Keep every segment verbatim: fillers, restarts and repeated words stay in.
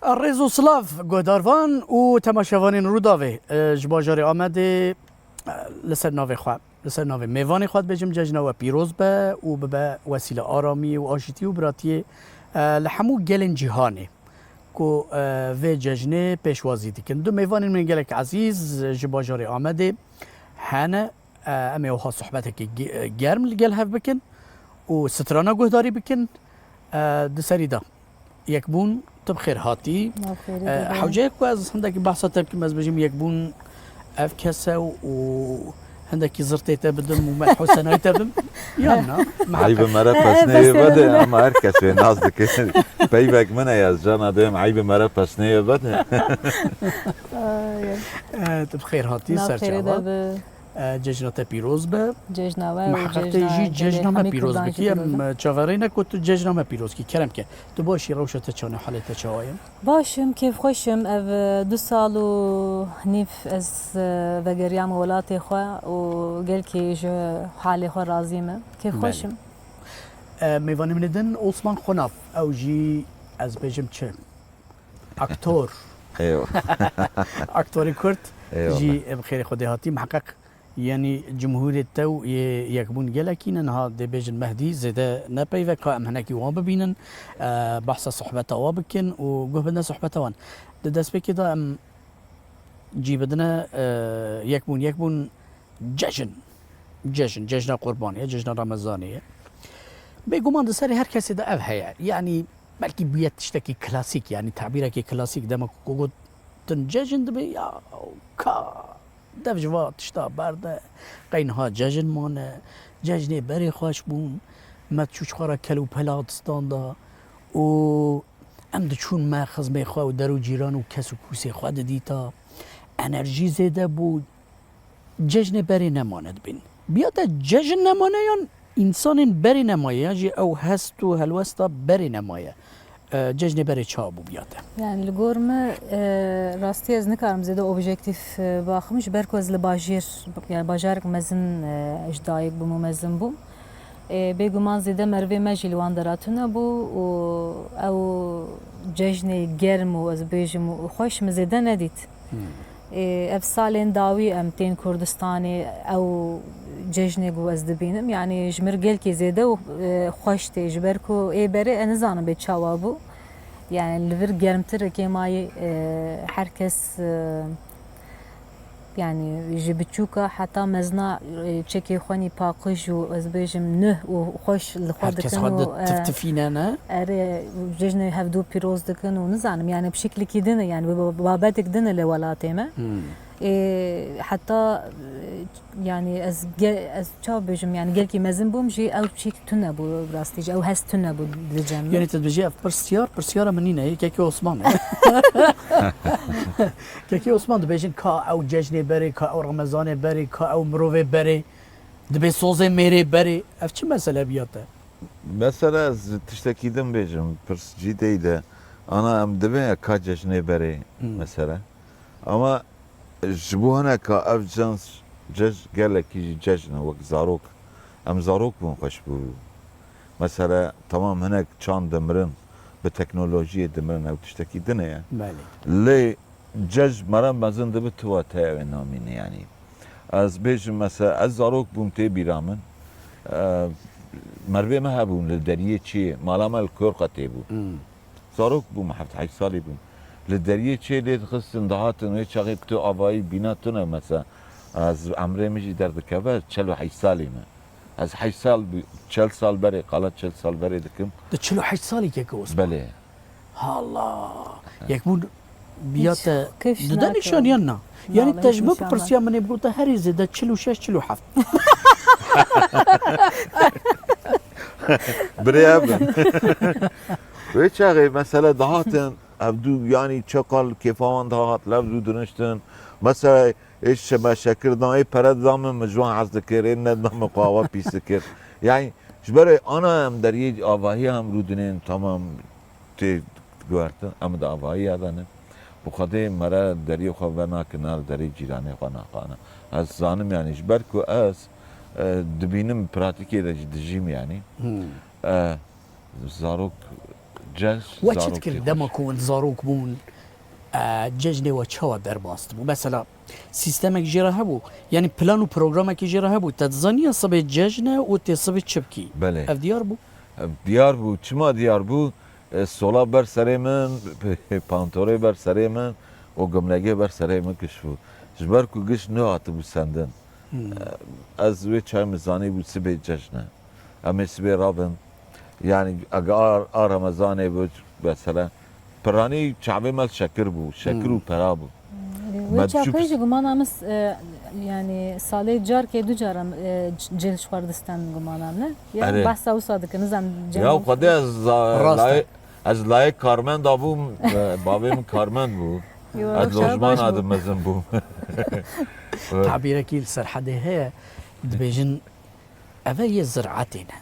Rêz û silav guhdarvan û temaşevanên Rûdawê, e, ji bajarê Amedê, e, li ser navê xwe, li ser navê mêvanê xwe dibêjim, cejna we pîroz be û bibe wesîle aramiyê û aşîtî û biratiyê, e, li hemû gelên cîhanê ku, e, vê cejnê pêşwazî dikin. Du mêvanên min gelek ezîz ji bajarê Amedê hene. E, em ê wiha sohbetekî ge-, germ li gel hev bikin û strana guhdarî bikin. E, di serî de yekbûn, tu bi xêr hatî. Nav xêrê E, de be. Hewce ye ku ez hindekî behsa te bikim, ez bêjim yekbûn ev kes e û hindekî zirtê te bidim û melh û senayê te bim. Yan na? Eybe mere pesneyê vede, ama her kes wê nas dike. Peyvek min e, ez cana dêm eybe mere pesneyê vede. Ay. E, tu bi xêr hatî, Nav ser xêrê çava. De be. E, cejna te pîroz be. Cejna we û Miheqeq te jî cejna me pîroz bikî. Em çaverê ne ku tu cejna me pîroz kî. Kerem ke. Tu baş î, rewşa te çawa ne, halê te çawa ye? Baş im, kêfxweş im. Ev, e, du sal û nîv ez, e, vegeriyame welatê xwe û gelkî ji halê xwe razî me. Kêfxweş im. Belê. E, mêvanê min ê din Osman Xonav. Ew jî ez bêjim çi? Aktor. Eywa. Aktorê Kurd. Eyvallah. Jî bi xêrê Xwedê hatî. Miheqeq, yanî cumhûrê te û yê yekbûn gelekî ne, niha dê bêjin Mehdî zêde ne peyvek, ka em hinekî wan bibînin, e, behsa sohbeta wan bikin û guh bidine sohbeta wan. Di destpêkê de em cî bidine, e, yekbûn, yekbûn cejn. Cejn, cejna Qurbanê ye, cejna Remezanê ye. Bêguman di serê her kesê de ev heye. Yanî belkî bûye tiştekî klasîk, yanî tabîrekî klasîk, dema ku gotin cejn dibê, ya ka dev ji va tişta berde, qey niha cejn mane, cejnê berê xweş bûn, me çû çixwe re kel û pela distanda û em diçûn me xizmê xwe û der û cîran û kes û kûsê xwe didîta. Enerjî zêde bû, cejnê berê nemane dibên. Biyate cejn nemane yan însanên berê nemaye, yan jî ew hest û helwesta berê nemaye? E, cejnê berê çawa bû biyate? Yani li gor me, e, rastî ez nikarim zêde objektîf, e, baxim, ji ber ku ez li bajêr, yani bajarek mezin, e, ji dayik bûm û mezin bûm. Ê, bêguman zêde merivê me jî li wan dera tune bû û ew cejnê germ û ez bêjim û xweş min zêde nedît. Hmm. Ê, ev salên dawî em tên Kurdistanê, ew cejnê ku ez dibînim, yanî ji mir gelkî zêde û, e, xweş tê, ji ber ku ê berê ez nizanim bê çawa bû. Yani li vir germtir kêmayî, e, her kes, e, Yani ji biçûka heta mezna, e, çekê xwe nî paqij û ez bêjim nuh û xweş li xwe dikin û, e, tiftifîne ne? Erê, cejnê hevdû pîroz dikin û nizanim, yani bi şeklikî din e, yani bi babetek din e li welatê me. Hmm. E, heta, e, yani ez ge-, ez çawa bêjim, yani gelkî mezin bûm jî ew çîk tune bû, rastî jî ew hest tune bû li cem min. Yani tu dibêjî ev pirsyar, pirsyara min nîne, yê Kekê Osman e. Kekê Osman dibêjin ka ew cejnê berê, ka ew Remezanê berê, ka ew mirovê berê, dibê sozê mêrê berê. Ev çi mesele biya te? Mesela ez tiştekî din bêjim, pirs cî dey de. Ana em dibê ka cejnê berê, hmm, mesela. Ama ji bo hineka ev cins cej-, gelekî jî cejn e, wek zarok. Em zarok bûn xweş bû. Mesela, tamam, hinek çand dimirin, bi teknolojiyê dimirin, ew tiştekî din e. Belê. Lê cej mera mezin dibe tu wa te ew ê namîne, yanî. Ez bêjim, mesela, ez zarok bûm, tê bîra min, e, merivê me hebûn li deriyê çiyê, mala me li Korqetê bû. Hmm. Zarok bûm, heft heşt salî bûm. Li deriyê çê lê dixistin, dihatin, wê çaxê ku tu avayî bîna tune, mesela, ez emrê min jî derdikeve, çel û heşt salî me. Ez heşt sal bû, çel sal berê, qala çel sal berê dikim. Tu çil û heşt salî Kekê Osman? Belê. Hala. Yek bûn biya te dide nîşan yan na? Yanî te ji min bipirsiya, min ê bigota herî zêde çil û şeş, çil û heft. Birêve bin. Wê çaxê mesela dihatin, hevdû, yanî çi qal kêfa wan dihat, li hevdû diniştin. Mesela ê şeme şekir dan, ê pere didan min, min ji wan hez dikir, ê nedida min, xwe awa pîs dikir. Yanî ji ber wê ana em deriyê avahiya em rûdinên, tamam, tê guhertin, em di avahiya de ne. Bi Xwedê mere deriyê xwe venakin, na li derê cîranê xwe naxane. Ez zanim, yanî ji ber ku ez, e, dibînim, pratîkê de jî dijîm, yanî. Hmm. E, zarok Cez We çi dikir dema ku hûn zarok bûn, e, cejnê we çawa derbas dibû? Mesela, sîstemek jê re hebû, yanî plan û programekî jê re hebû. Te dizaniya sibê cejn e û tê sibê çi bikî. Belê. Ev diyar bû? Ev diyar bû. Çima diyar bû? E, sola ber serê min, pantolê ber serê min û gimlegê ber serê min kişbû. Ji ber ku giş nehatibû sendin. Hmm. E, ez wê çay min zanîbû sibê cejn e. Em ê sibê rabin. Yanî ege a, a Remezanê bû, mesela, piranî çavê me şekir bû, şekir û pera bû. Wê çaxê jî gumana min, e, yanî salê carkê du cara, e, c-, cil ji xwe distend gumana min. Ya Erê. Behsa wisa dikin, nizam Ya Xwedê ez za-, Rast e. layê, ez layê karmenda bûm, e, bavê min karmend bû. Yo, Ez çawa lojmana baş bû. dimezin bûm. Tabîrekî li Serhedê heye, dibêjin, eve yê ziraetê ne.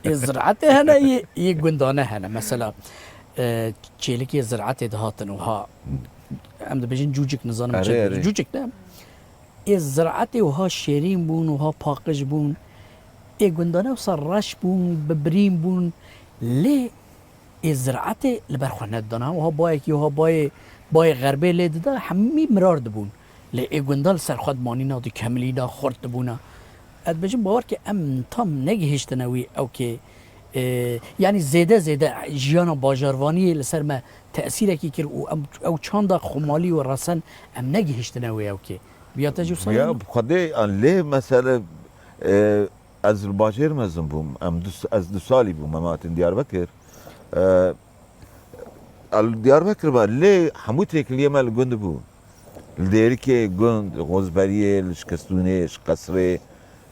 Ê ziraetê hene, yê, yê gundane hene. Mesela, e, çêlikê ziraetê dihatin û ha, em dibêjin cûcik, nizanim Erê, çi erê. Cûcik ne? Ê ziraetê û ha şêrîn bûn û ha paqij bûn. Ê gundane wisa reş bûn, bi birîn bûn. Lê ê ziraetê li ber xwe nedidana. Wiha bayekî, wiha bayê, bayê xerbê lê dida, hemî mirar dibûn. Lê ê gunda li ser xwe dimanîna, dikemilîna, xurt dibûna. Ez dibêjim, bawer ke em tam negihiştine wî ewkê. E, yanî zêde zêde jiyana bajarvaniyê li ser me tesîrekî kir û em, ew çanda xwemalî û resen em negihiştine wê ewkê. Viya te jî wisa Ya, ye? Bi Xwedê, an lê mesele, e, ez li bajêr mezin bûm. Em du, ez du salî bûm, em hatin Diyarbekir. E, ez li Diyarbekir me, lê hemû têkiliyê me li gund bû. Li Dêrikê gund, Xozberiyê, li Şikestûnê, ji Qesrê,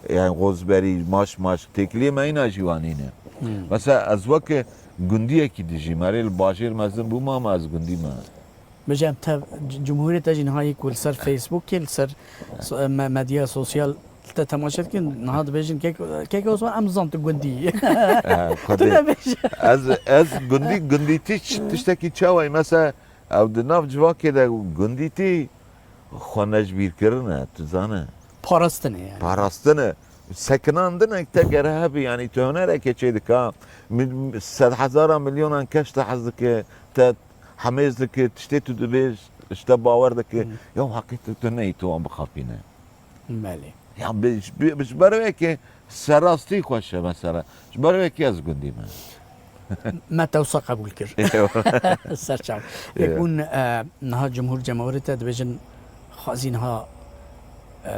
yani Xozberî, Maş Maş, têkiliyê me îna jî wanî ne. Hmm. Mesela ez weke gundiyekî dijîm, erê li bajêr mezin bûm ama ez gundî me. Bêje em tev, c-, cumhuriyê te jî niha yê ku li ser Facebookê, li ser so-, me-, medya sosyal te temaşe dikin, niha dibêjin, kek, kek Osman, em zan tu gundî yî. Eh, Tu Xwedê. nebêje. Ez, ez gundî, gundîtî ç-, tiştekî çawa ye? Mesela ew di nav civakê de gundîtî xwe nejbîrkirin e, tu zane. Parastin e yani. Parastin e. Sekinandin e te gere hebî, yani tu hunereke çê dika. Mi-, sed hezara milyonan kes te hez dike, te hemêz dike, tiştê tu dibêj, ji te bawer dike. Hmm. Ya heqî tu, tu neyî tu wan bixapîne. Belê. Ya bi, bi, bi, ji ber wê ke serastî xweş e mesela. Ji ber wê ke ez gundî me. Me te wisa qebûl kir. Eywa. Serçav. Yek Eywa. bûn, e, niha cumhur cemawerê te dibêjin xwazî niha, e,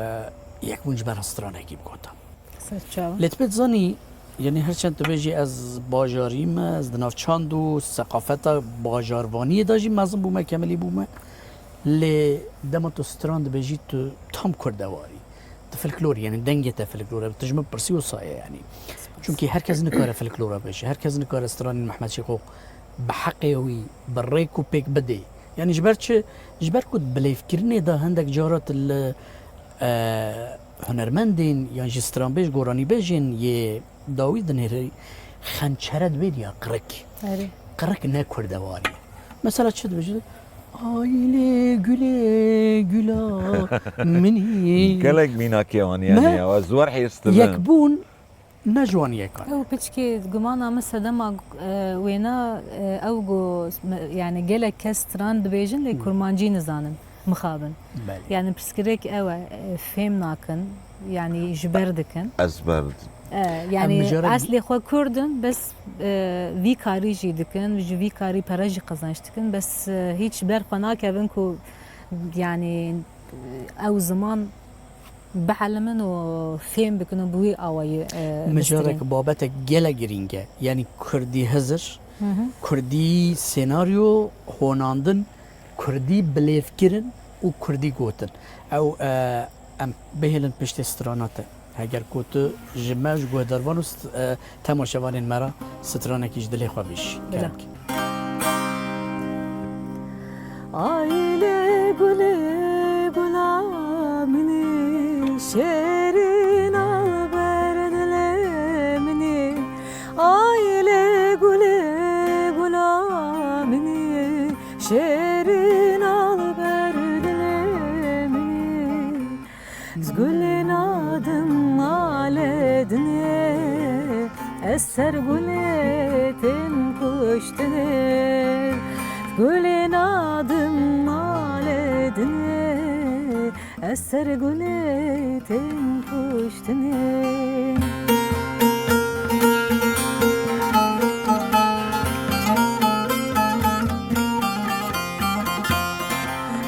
yek bûn ji ber stranekî bigota. Serçav. Lê tu pê dizanî, yanî her çend tu bêjî ez bajarî me, ez di nav çand û seqafeta bajarvaniyê de jî mezin bûme, kemilî bûme. Lê dema tu stran dibêjî, tu tam kurdewarî. Tu folklor, yani dengê te folklor e. Tu ji min pirsî wisa ye yani. Çunkî her kes nikare folklora bêje. Her kes nikare stranên Mehmet Şêxo bi heqê wî, bi rêk û pêk bidê. Yani ji ber çi? Ji ber ku di bilêvkirinê de hindek cara tu li, e, hunermendên yan jî stranbêj, goranîbêjên yê dawî dinêrî, xençere dibêrî ya qirik. Erê. Qirik ne kurdewarî. Mesela çi dibêje? Ay lê gulê gula minî. Gelek mînakê wan Me yani ya. Ez wer hêz dibim. Yekbûn ne ji wan yekan. Ew piçkê gumana min sedema, e, wêna, e, ew got, me, yani gelek kes stran dibêjin lê Hmm. kurmancî nizanin, mixabin. Belê. Yani pirsgirêk ew e, e, fêm nakin, yani ji ber dikin. Ezber. E, yani Em mijarê eslê xwe kurd in, bes, e, vî karî jî dikin, ji vî karî pere jî qezenç dikin, bes, e, hîç ber xwe nakevin ku, yani, e, ew ziman bielimin û fêm bikin û bi wî awayî, e, Mijarek, bistirin. babetek gelek girîng e. Yani kurdî hizir, Hı hı. kurdî senaryo honandin, kurdî bilêvkirin û kurdî gotin. Ew, e, em bihêlin piştê strana te. Heger ku tu ji me, ji guhdarvan û st-, e, temaşevanên me re stranekî ji dilê xwe bêjî. Bila. Kerem. Ay lê gulê gula minî, şêrîn al ber dilê minî. Ay lê gulê gula minî, şêrîn al ber dilê minî. Ez gulê nadim alê dinyê, ez ser gulê tên kuşt Gulê nadim malê dinê, ez ser gulê tên kuştinê.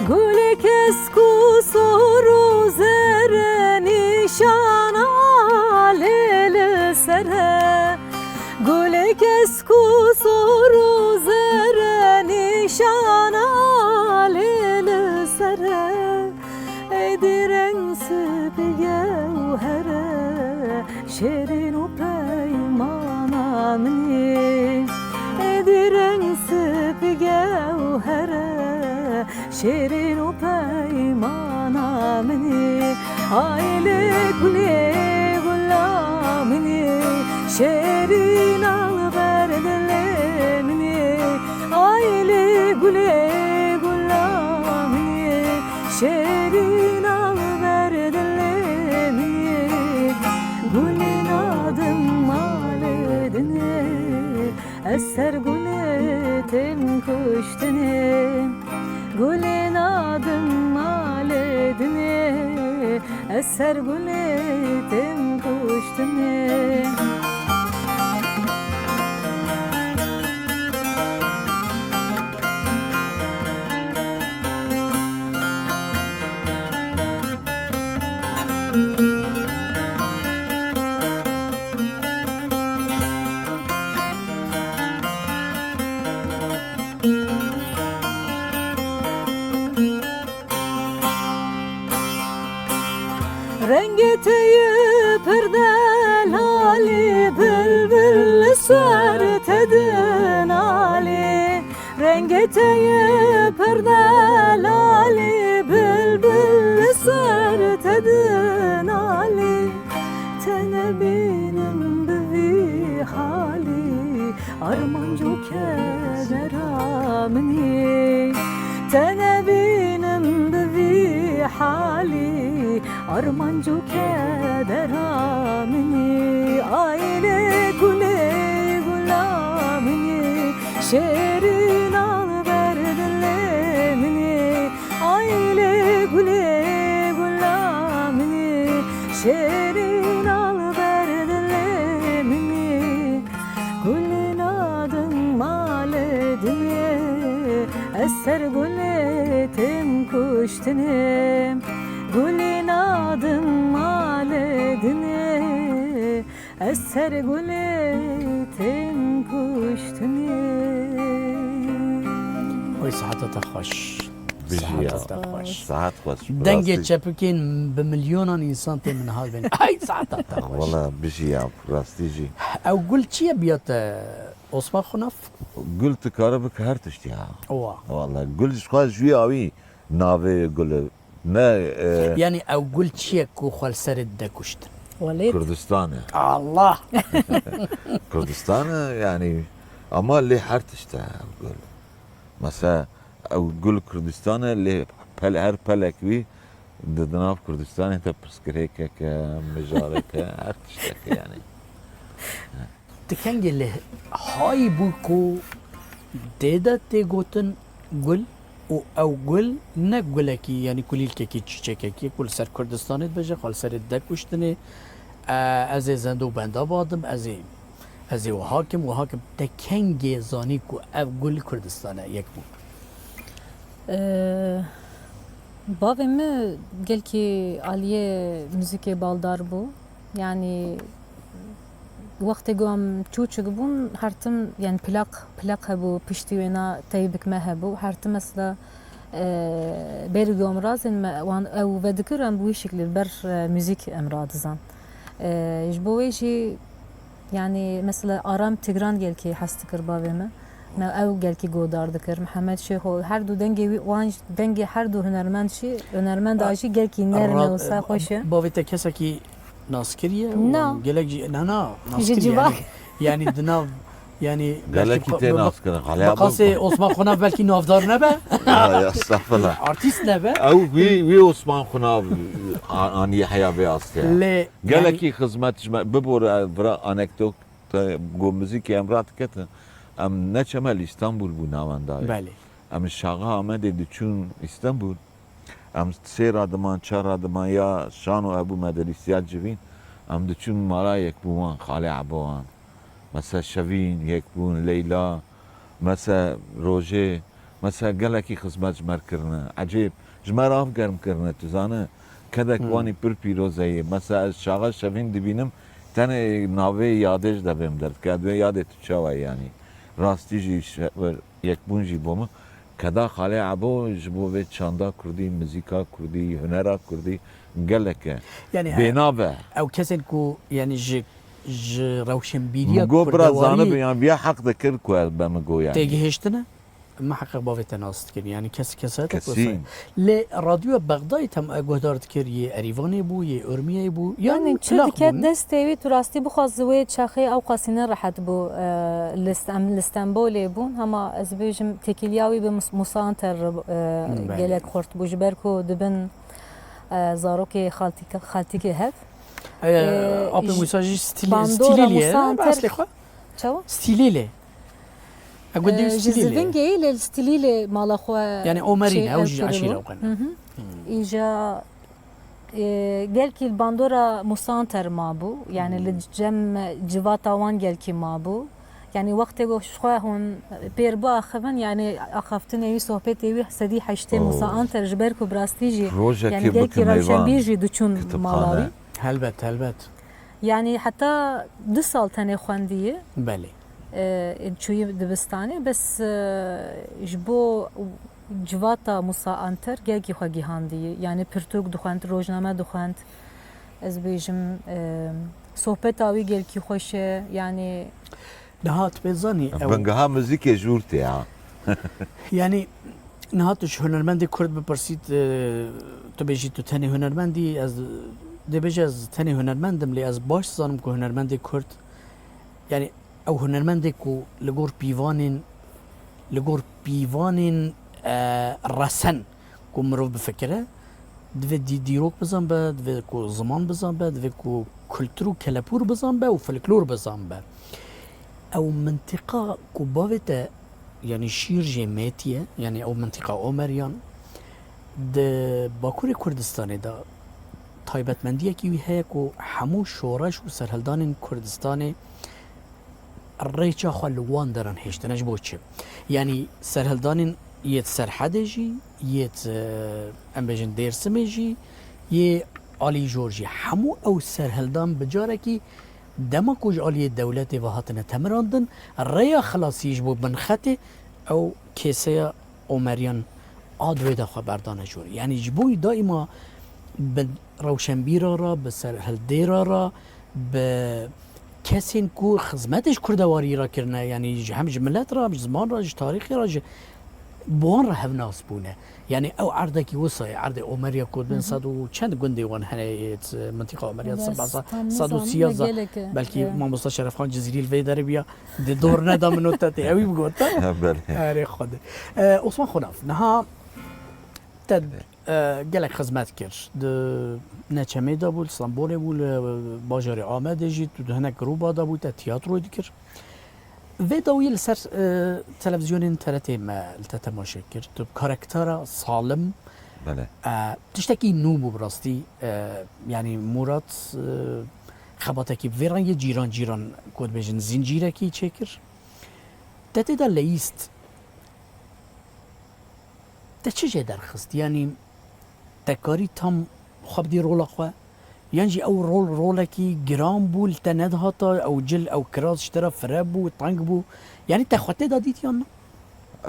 Gulê kesk û sor û zere nîşana lê li ser e. Gulê kesk û sor û zere nîşana lê li ser e. Êdî reng spî gewher e, şêrîn û peymana min î. Êdî reng spî gewher e, şêrîn û peymana min î. Ay lê gulê gula min î, şêrîn al ber dilê min î. Ay lê gulê gula min î, şêrîn al ber dilê min î. Gulê nadim malê dinê, ez ser gulê tên kuştinê. Gulê nadim malê dinê, ez ser gulê tên kuştinê. Rengê te yê pir delalî, bilbil li ser te dinalî. Rengê te yê pir delalî, bilbil li ser te dinalî. Te nebînim bi vî halî, armanc û kedera min î. Te nebînim bi vî halî, armanc û kedera min î. Ay lê gulê gula min î, şêrîn al ber dilê min î. Ay lê gulê gula min î, şêrîn al ber dilê min î. Gulê nadim malê dinê, ez ser gulê tên kuştinê. Gulê nadim malê dinê, ez ser gulê tên kuştinê. Oy, siheta te xweş. Bijî ya. Siheta te xweş. Sihet xweş. Dengê çepikên bi milyonan însan tê min hal bên. Ay, siheta te xweş. Wala bijî ya, rastî jî. Ew gul çi ye biya te, Osman Xunav? Gul tu kare bike her tiştî ha. Wa. Wala gul ji xwe ji wî awî navê gul e. Ne, e, Yanî ew gul çi ye ku xwe li serê dide kuştin? Welêt. Kurdistan e. Allah! Kurdistan e, yanî, ama lê her tişt e ew gul. Mesela, ew gul Kurdistan e, lê pel-, her pelek wî di, di nav Kurdistanê de pirsgirêkek e, mijarek e, her tiştek e, yanî. Ti kengê li hayî bû ku dê de tê gotin gul û ew gul ne gulekî, yanî kulîlkekî, çîçekekî ye ku li ser Kurdistanê dibêje, xwe li serê dide kuştinê, e, ez ê zendo benda badim, ez ê, ez ê wiha kim, wiha kim. Te kengê zanî ku ev gul Kurdistan e, yek bû? Ee, bavê min gelkî aliyê muzîkê baldar bû. Yanî wextê ku em çûçik bûn, her tim, yanî plak, plak hebû, piştî wêna teyb me hebû. Her tim mesela, ee, berî ku em razên me, wan ew vedikir, em bi wî şiklî li ber, ee, muzîk em radizan. Ee, ji bo wê jî Yanî mesela Aram Tigran gelkî hez dikir bavê min. Me ew gelkî godar dikir. Mihemed Şêxo, her du dengê wî, wan jî, dengê her du hunermend jî, hunermenda jî gelkî nerm e û sa xweş e. Bavê te kesekî naskirî ye? Na. Gelek jî, na, na, naskirî ye. Ji civak. Yanî, yanî di nav, yanî gelekî tê naskirin. Bi qasê Osman Xunav belkî navdar nebe. Ya, ya, estexfirullah. Artîst nebe. Ew wî, wî Osman Xunav a-, aniye heya vê astê. Lê Gelekî xizmet ji me bibore, vira anekdot, te, ku muzîkê em radiketin, Em neçeme li Îstanbul bû navenda ye. Belê. Em ji Şaxa Amedê diçûn Îstanbul. Em sê radiman, çar radiman ya şano hebû me de lîstiya civîn. Em diçûn mala yekbûn wan, Xalê Ebo wan. Mesela Şevîn, Yekbûn, Leyla, mesela Rojê, mesela gelekî xizmet ji me re kirine. Ecêb, ji me re av germ kirine, tu zane. Kedek Hmm. wanî pir pîroz heye. Mesela ez Şaxa Şevîn dibînim, tenê navê yadê ji devê min derdikeve. Divê yadê tu çawa ye yanî. Rastî jî şe-, Yekbûn jî bo min. Keda Xalê Ebo ji bo vê çanda kurdî, muzîka kurdî, hunera kurdî gelek e. Yani, Bênav e. Ew kesên ku, yani, ji, ji rewşenbîriya Min got, bira, kurdewarî zanibe, yani, viya heq dikir ku ez be min got, yani. Têgihiştine, miheqeq bavê te nas dikin. Yani, kes-, kesayeta ku Kesîn. say-, lê radyoya Bexdayê te guhdar dikir, yê Erîvanê bû, yê Urmiyeyê bû, Yani, yani, çi plax dike bûn. Destê wî, tu rastî bixwazî wê çaxê ew qasî ne rehet bû, e, li St-, em li Stenbolê bûn, hema ez bêjim têkiliya wî bi Mus-, Musa Anter re, e, Hmm, belê. gelek xurt bû, ji ber ku dibin, e, zarokê xaltîk-, xaltîkê hev. E, E, apê ji Musa jî Stîlî-, bandora Stîlîlî ye, Musa ne? Anter Eslê xwe? Çawa? Stîlîlê. E, gundê E, ji Stîlîlê. Zivingê ye, lê li Stîlîlê mala xwe Yani Omerî çê ne, ew ew jî kiribû. Eşîra xwe ne. Hı hı. Hmm. Îja, e, gelkî li bandora Musa Anter mabû, yani li Hmm. cem civata wan gelkî mabû. Yani wextê ku ji xwe hûn pêr biaxivin, yani axaftinê wî, sohbetê wî sedî heştê Oh. Musa Anter ji ber ku bi rastî jî, Rojekê yani gelkî bikin rewşenbîr mêvan jî diçûn mala kitibxane. wî. Helbet, helbet. Yani heta du sal tenê xwendiye. Belê. E, çûyî dibistanê, bes, e, ji bo civata Musa Anter gelkî xwe gihandiye. Yani pirtûk dixwend, rojname dixwend. Ez bêjim, e, sohbeta wî gelkî xweş e. Yani Niha tu pê zanî, ew Bingeha muzîkê jûr tê ha. Yani, niha tu ji hunermendê Kurd bipirsî, tu, tu bêjî tu tenê hunermendî, ez dê bêje ez tenê hunermendim, lê ez baş zanim ku hunermendê Kurd, yani, ew hunermendê ku li gor pîvanên, li gor pîvanên, e, resen ku mirov bifikire, divê dî-, dîrok bizanbe, divê ku ziman bizanbe, divê ku kultur û kelepûr bizanbe û folklor bizanbe. Ew mintiqa ku bavê te, yanî şîr jê mêtiye, yanî ew mintiqa Omeriyan, di Bakurê Kurdistanê de taybetmendiyekî wî heye ku hemû şoreş û serhildanên Kurdistanê rêça xwe li wan deran hêştine. Ji bo çi? Yanî serhildanên yêt Serhedê jî, yêt, e, em bêjin Dêrsimê jî, yê alî jor jî. Hemû ew serhildan bi carekî dema ku ji aliyê dewletê ve hatine temirandin, rêya xilasî ji bo binxetê ew kêseya Omeriyan a di wê de xwe berdane jor. Yanî ji bo wî daîma bi rewşenbîra re, bi serhildêra re, bi kesên ku xizmetê ji kurdewarî re kirine, yanî ji, hem ji milet re, hem ji ziman re, ji tarîxê re, ji, bi wan re hevnas bûne. Yanî ew erdekî wisa ye, erdê Omeriya ku bin Hı hı. sed û çend gundê wan hene, yê, mintiqa Omeriya Bes, sed, tam sed û sî nizanim, ya, gelek e. belkî Ya. mamosta Şerefxan Cizîrî li vê derê biya, dê dor neda min û te tê ewî bigot, ha? Ha, belê. Erê Xwedê. E, Osman Xunaf, niha te, e, gelek xizmet kir. Di Neçemê de bû, li Stenbolê bû, li bajarê Amedê jî, tu di hinek grûba de bû, te tiyatroyê dikir. Vê dawiyê li ser, e, televîzyonên T R T me li te temaşe kir. Tu bi karaktera Salim, Belê. e, tiştekî nû bû bi rastî. E, yanî Murat, e, xebatekî bi vê rengê cîran cîran, ku dibêjin, zincîrekî çêkir. Te tê de leyîst. Te çi jê derxist? Yanî te karî tam xwe bidî rola xwe? Yan jî ew rol rolekî giran bû, li te nedihata, ew cil, ew kiraz ji te re fire bû, teng bû? Yanî te xwe tê de dît yan na?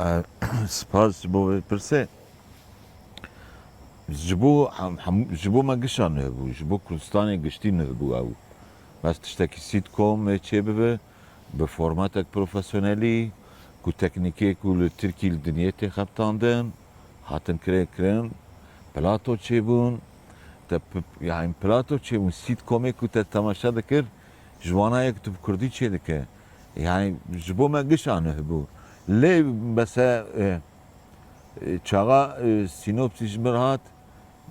E, spas ji bo vê pirsê. Ji bo hem, hem, ji bo me gişa nuh bû, ji bo Kurdistanê giştî nuh bû ew. Bes tiştekî sîtkom ê çê bibe, bi formatek profesyonelî, ku teknîkê ku li Tirkî, li dinyê tê xebitandin, hatin kirê kirin, plato çêbûn, te p-, yani plato çêbûn, sîtkomê ku te temaşe dikir, ji wana yek tu bi kurdî çêdike. Yani ji bo me gişa nuh bû. Lê bese, e, e, çaxa, e, sînopsî ji min re hat,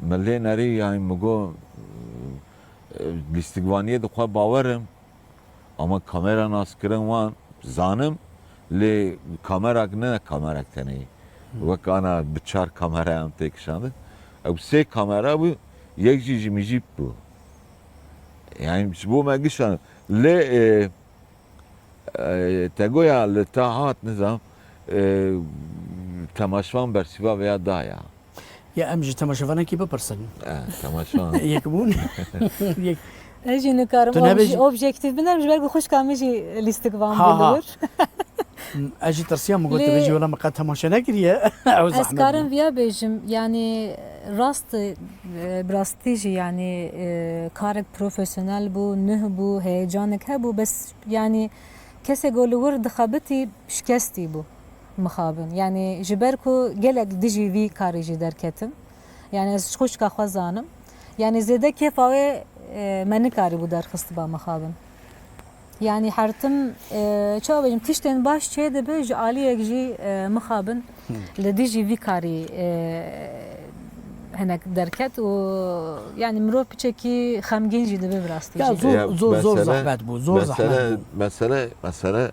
min lê nerî, yani min got, e, lîstikvaniyê di xwe bawer im, ama kamera naskirin wan zanim, Lê kamerak ne kamerak tenê. Wek ana bi çar kamera em tê kişandin. Ew sê kamera bû, yek jî ji min jî bû. Yani ji bo me gişan. Lê, e, e, te goya li te hat nizam, e, temaşvan bersiva veya da ya. Ya em ji temaşevanekî bipirsin. E, temaşvan. Yek bûn. Yek. Ez jî nikarim Tu nebêjî- obje-, objektîf binerim, ji ber ku xwişka min jî lîstikvan Ha, bû ha. li wir. Ez jî tirsiya min got, Lê tu bêjî, wela min qet temaşe nekiriye. Ew Ez zehmet karim bû. viya bêjim, yani rast, e, bi rastî jî yani, e, karek profesyonel bû, nuh bû, heyecanek hebû, bes yani kesê ku li wir dixebitî şikestî bû mixabin. Yani ji ber ku gelek dijî vî karî jî derketim. Yani ez ji xwişka xwe zanim. Yani zêde kêfa wê, e, me nikarîbû derxistba mixabin. Yani her tim, e, çawa bêjim, tiştên baş çê dibe ji aliyek jî, e, mixabin Hmm. li dijî vî karî, e, hinek derket û yani mirov piçekî xemgîn jî dibe bi rastî Ya jî. zor, Ya zor, zor mesele, zehmet bû, zor mesele, zehmet bû. mesele, mesele,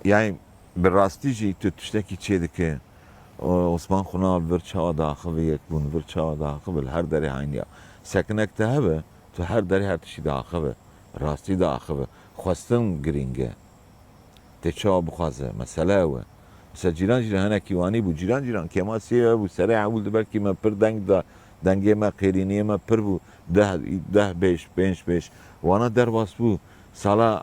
yani bi rastî jî tu tiştekî çê dike. O, Osman Xunal vir çawa diaxive, yek bûn vir çawa diaxive, li her derê heyniya. Sekinek te hebe, tu her derê her tiştî diaxive. Rastî diaxive. Xwestin girîng e. Tê çawa bixwaze, mesele ew e. Mesela cîran cîran hinekî wanî bû, cîran cîran kêmasiyê hebû, serê ewil de belkî me pir deng da, dengê me, qêrîniyê me pir bû, deh, deh bêj, pênc bêj, wana derbas bû. Sala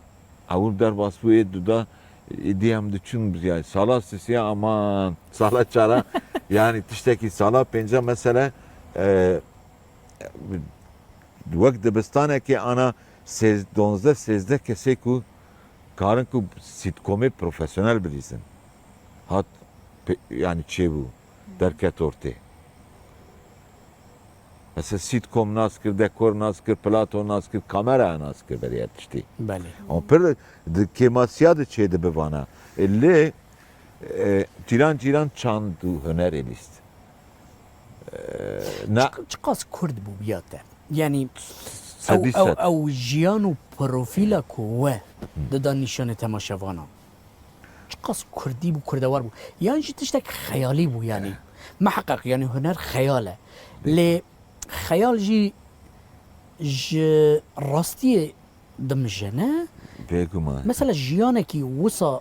ewil derbas bû, ê du da, êdî em diçûn, yani sala sisiya aman, sala çara, yani tiştekî sala pênca mesele, e, wek dibistanekê ana sêz-, donzdeh sêzdeh kesê ku karin ku sîtkomê profesyonel bilîzin. Hat pe-, yani çêbû, derket ortê. Mesela sîtkom nas kir, dekor nas kir, plato nas kir, kamera nas kir, beriya tiştî. Belê. Ama pir di kêmasiya de çê dibe vana. E, lê, e, cîran cîran çand û hunerê lîst. E, na- Çi, çiqas kurd bû biya te? Yani Sedî ew, ew, sed. ew jiyan û profîla ku we dida nîşanê temaşevanan. Çiqas kurdî bû, kurdewar bû. Yan jî tiştek xeyalî bû yani. Miheqeq yani huner xeyal e. Lê xeyal jî ji rastiyê dimije ne? Bêguman. Mesela jiyanekî wisa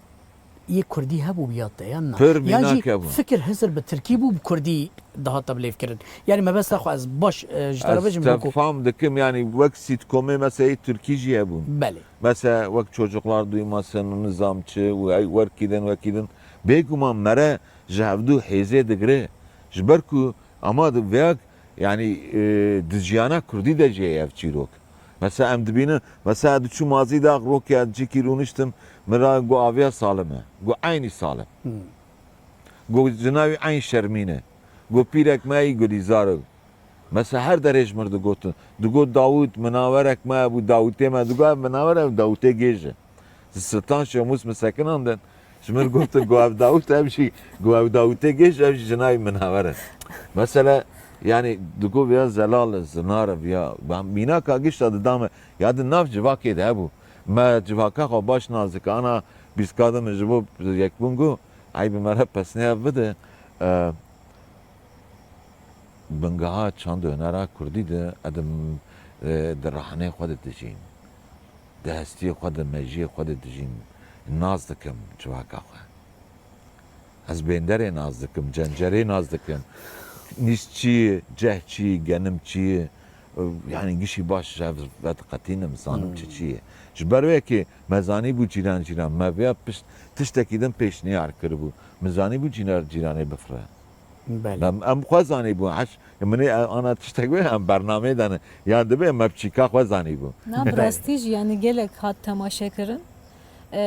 yê kurdî hebû biya te yan na? Pir Yan jî mînak hebû. fikir hizir bi tirkî bû, bi kurdî dihate bilêvkirin. Yani mebesta xwe ez baş, e, ji te re Ez bêjim te wekû fam dikim, yani wek sîtkomê mesela yê tirkî jî hebûn. Belê. Mesela wek Çocuklar Duymasın, Nizamçı û ey werkî din, wekî din. Bêguman mere ji hevdû hêzê digire. Ji ber ku ama di vêyak, yani, e, di jiyana kurdî de jî ye ev çîrok. Mesela em dibînin, mesela diçû mazî de rokê ez cîkî rûniştim, min ra got aviya Salim e. Got eynî Salim. Hmm. Got ji navî eyn Şermîn e. Got pîrek me yî Gulîzar e. Mesela her derê ji mir digotin. Digot Dawûd, minawerek me hebû, Dawûtê me. Digot ev minawer ev Dawûtê gêj e. Di Siltan Şemûs min sekinandin. Ji mir gotin, got ev Dawût, ev jî, got ev Dawûtê gêj, ev jî ji navî minawer e. Mesela, yani, digot viya zelal e, zinar e, viya. Mînaka gişta dida me. Ya di nav civakê de hebû. Me civaka xwe baş nas dike. Ana bîstka de min ji bo yekbûn got, ey bi me re pesnê ev bide. E, Bingeha çand û hunera kurdî de ez di, e, di rehanê xwe de dijîm. Di hestiyê xwe de, mejiyê xwe de dijîm. Nas dikim civaka xwe. Ez bênderê nas dikim, cencerê nas dikim. Nîs çi ye, ceh çi ye, genim çi ye? E, yani gişî baş ji hev vediqetînim, zanim çi çi ye. Ji ber wê yekê me zanîbû cîran cîran, me vêya pişt tiştekî din pêşniyar kiribû. Min zanîbû cîran cîranê bifire. Belê. Em, em xwe zanîbûn. Heş, min ê ana tiştek wê em bernameyê de ne. Ya dibe me bi çîka xwe zanîbûn. Na, bi rastî jî, yani gelek hat temaşe kirin. E,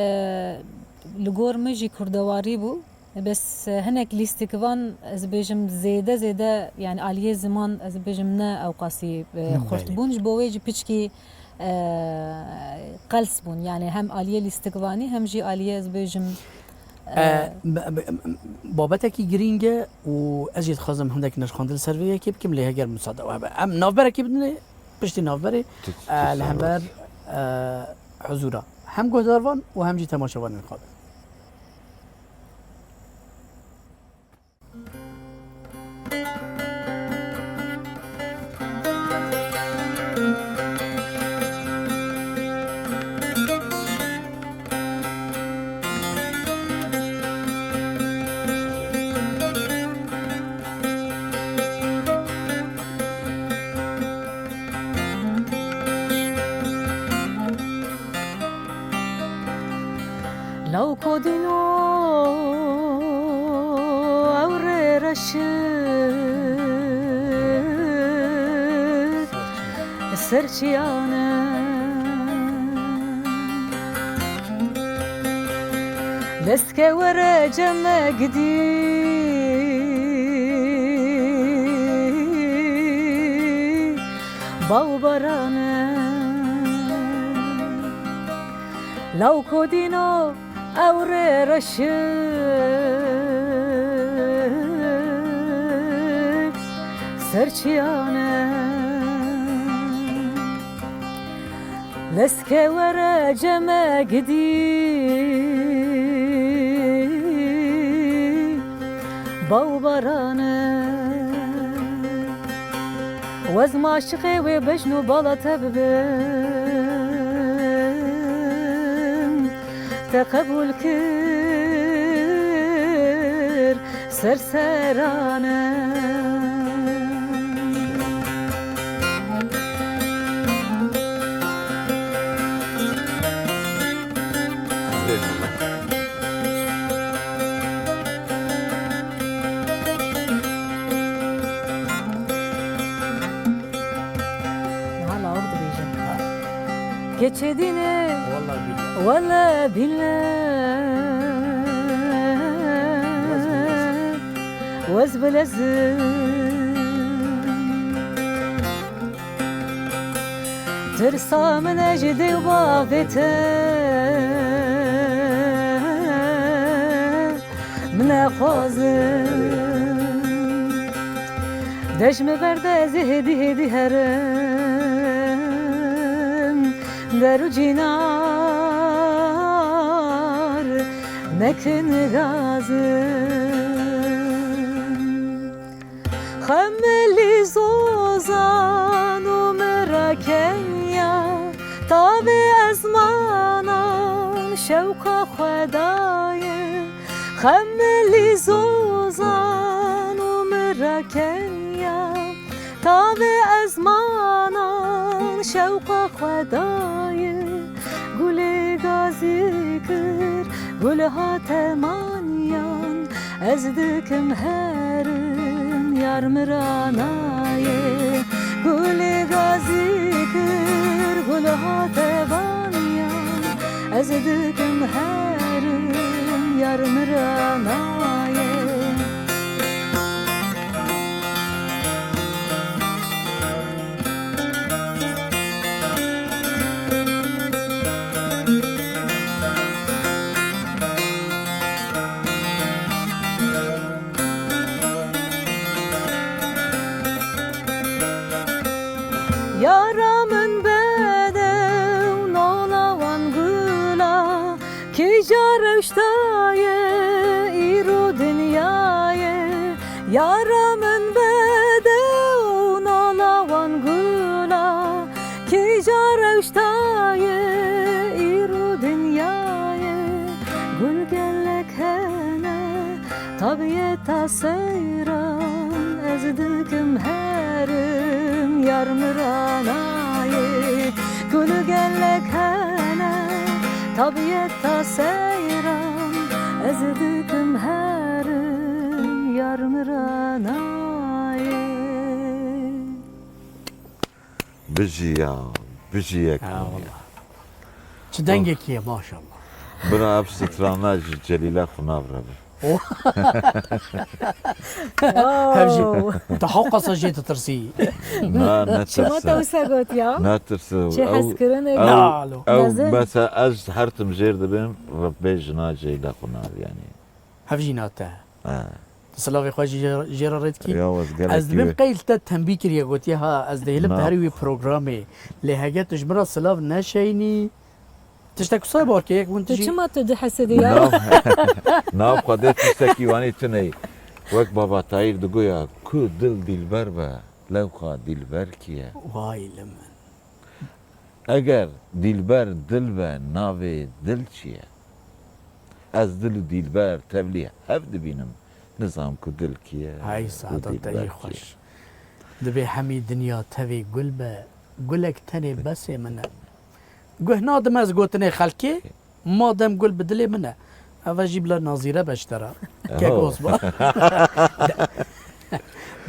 li gor min jî kurdewarî bû. Bes, e, hinek lîstikvan, ez bêjim, zêde zêde, yani aliyê ziman, ez bêjim, ne ewqasî, e, Hmm, xurt belê. bûn. Ji bo wê jî piçkî, e, qels bûn. Yani hem aliyê lîstikvanî hem jî aliyê, ez bêjim, E, me-, me-, me-, babetekî girîng e û ez jî dixwazim hindek nirxandin li ser vê yekê bikim, lê heger musade we hebe. Em navberekê bidinê, piştî navberê, Tu, tu e, li ser hember, rast. e, huzûra. Hem guhdarvan û hem jî temaşevanên xwe be. Law kodîno ew rê reşik serçiyane. Lezke were cem me gidî baw barane. Law kodîno ew rê reşik serçiyane. Lezke were cem me gidî baw barane. Wez maşiqê wê bejn û bala te bibim, te qebûl kir ser serane. Niha lawik dibêjin. Keçê dînê. Wele bîle. Wez bilezim. Tirsa min e ji dê û bavê te, min nexwazim. De ji min berde ez ê hêdî hêdî herim, der û cînar nekin gazim. Xemilî zozan û mirakenya, tavê ezmanan şewqa xwe daye. Xemilî zozan û mirakenya, tavê ezmanan şewqa xwe daye. Gulê gazî kir, gul hate maniyan, ez dikim herim, yar min ra nayê. Gulê gazî kir, gul hate vaniyan, ez dikim herim, yar min ra nayê. Yara min bedew nola wan gula, kîja rewşta ye îro dinya ye. Yara min bedew nola wan gula, kîja rewşta ye îro dinya ye. Gul gelek hene, tabiyeta seyran, ez dikim herim, yar min ra nayê. Gul gelek hene, tabiyeta seyran, ez dikim herim, yar min ra nayê. Bijî ya, bijî yek Ha, min ya. Wallah. Çi dengekî ye, maşallah. Bira ev strana ji Celîla Xunav re be. Oh. Hev jî, Wow. Te hewqasa jê ditirsî. Na, ne Çima tirse. Te wisa got ya? Ne tirse. Çi Ew, hezkirinek. ew, Lalo. ew Mezin. Bes e, ez her tim jêr dibêm, bê jina Celîla Xunav, yanî. Hev jîna te. He. Tu silavê xwe jî jê, jê re rê dikî? Ya, ez gelek Ez dibêm wê. Qey li te tembî kiriye, gotiye, ha, ez dêhilib Na. Di herî wî programê. Lê hege tu ji min re silav neşeynî, Tiştek wisa bar ke yek hûn Tu tijî çima tu dihesedî ya? Nav, nav Xwedê tiştekî wanî tune ye. Wek Baba Tahîr digoya, ku dil dîlber be, lewqa dîlber kî ye? Vay li min. Eger dîlber dil be, navê dil çi ye? Ez dil û dîlber tevlî hev dibînim. Nizam ku dil kî ye, Hay û saeta te dîlber jî kî ye. Xweş. Dibê hemî dinya tevê gul be, gulek tenê besê min e. Guh nadim ez gotinê xelkê, madem gul bi dilê min e. Eva jî bila Nazîre be ji te re. Kek Eho. Osman.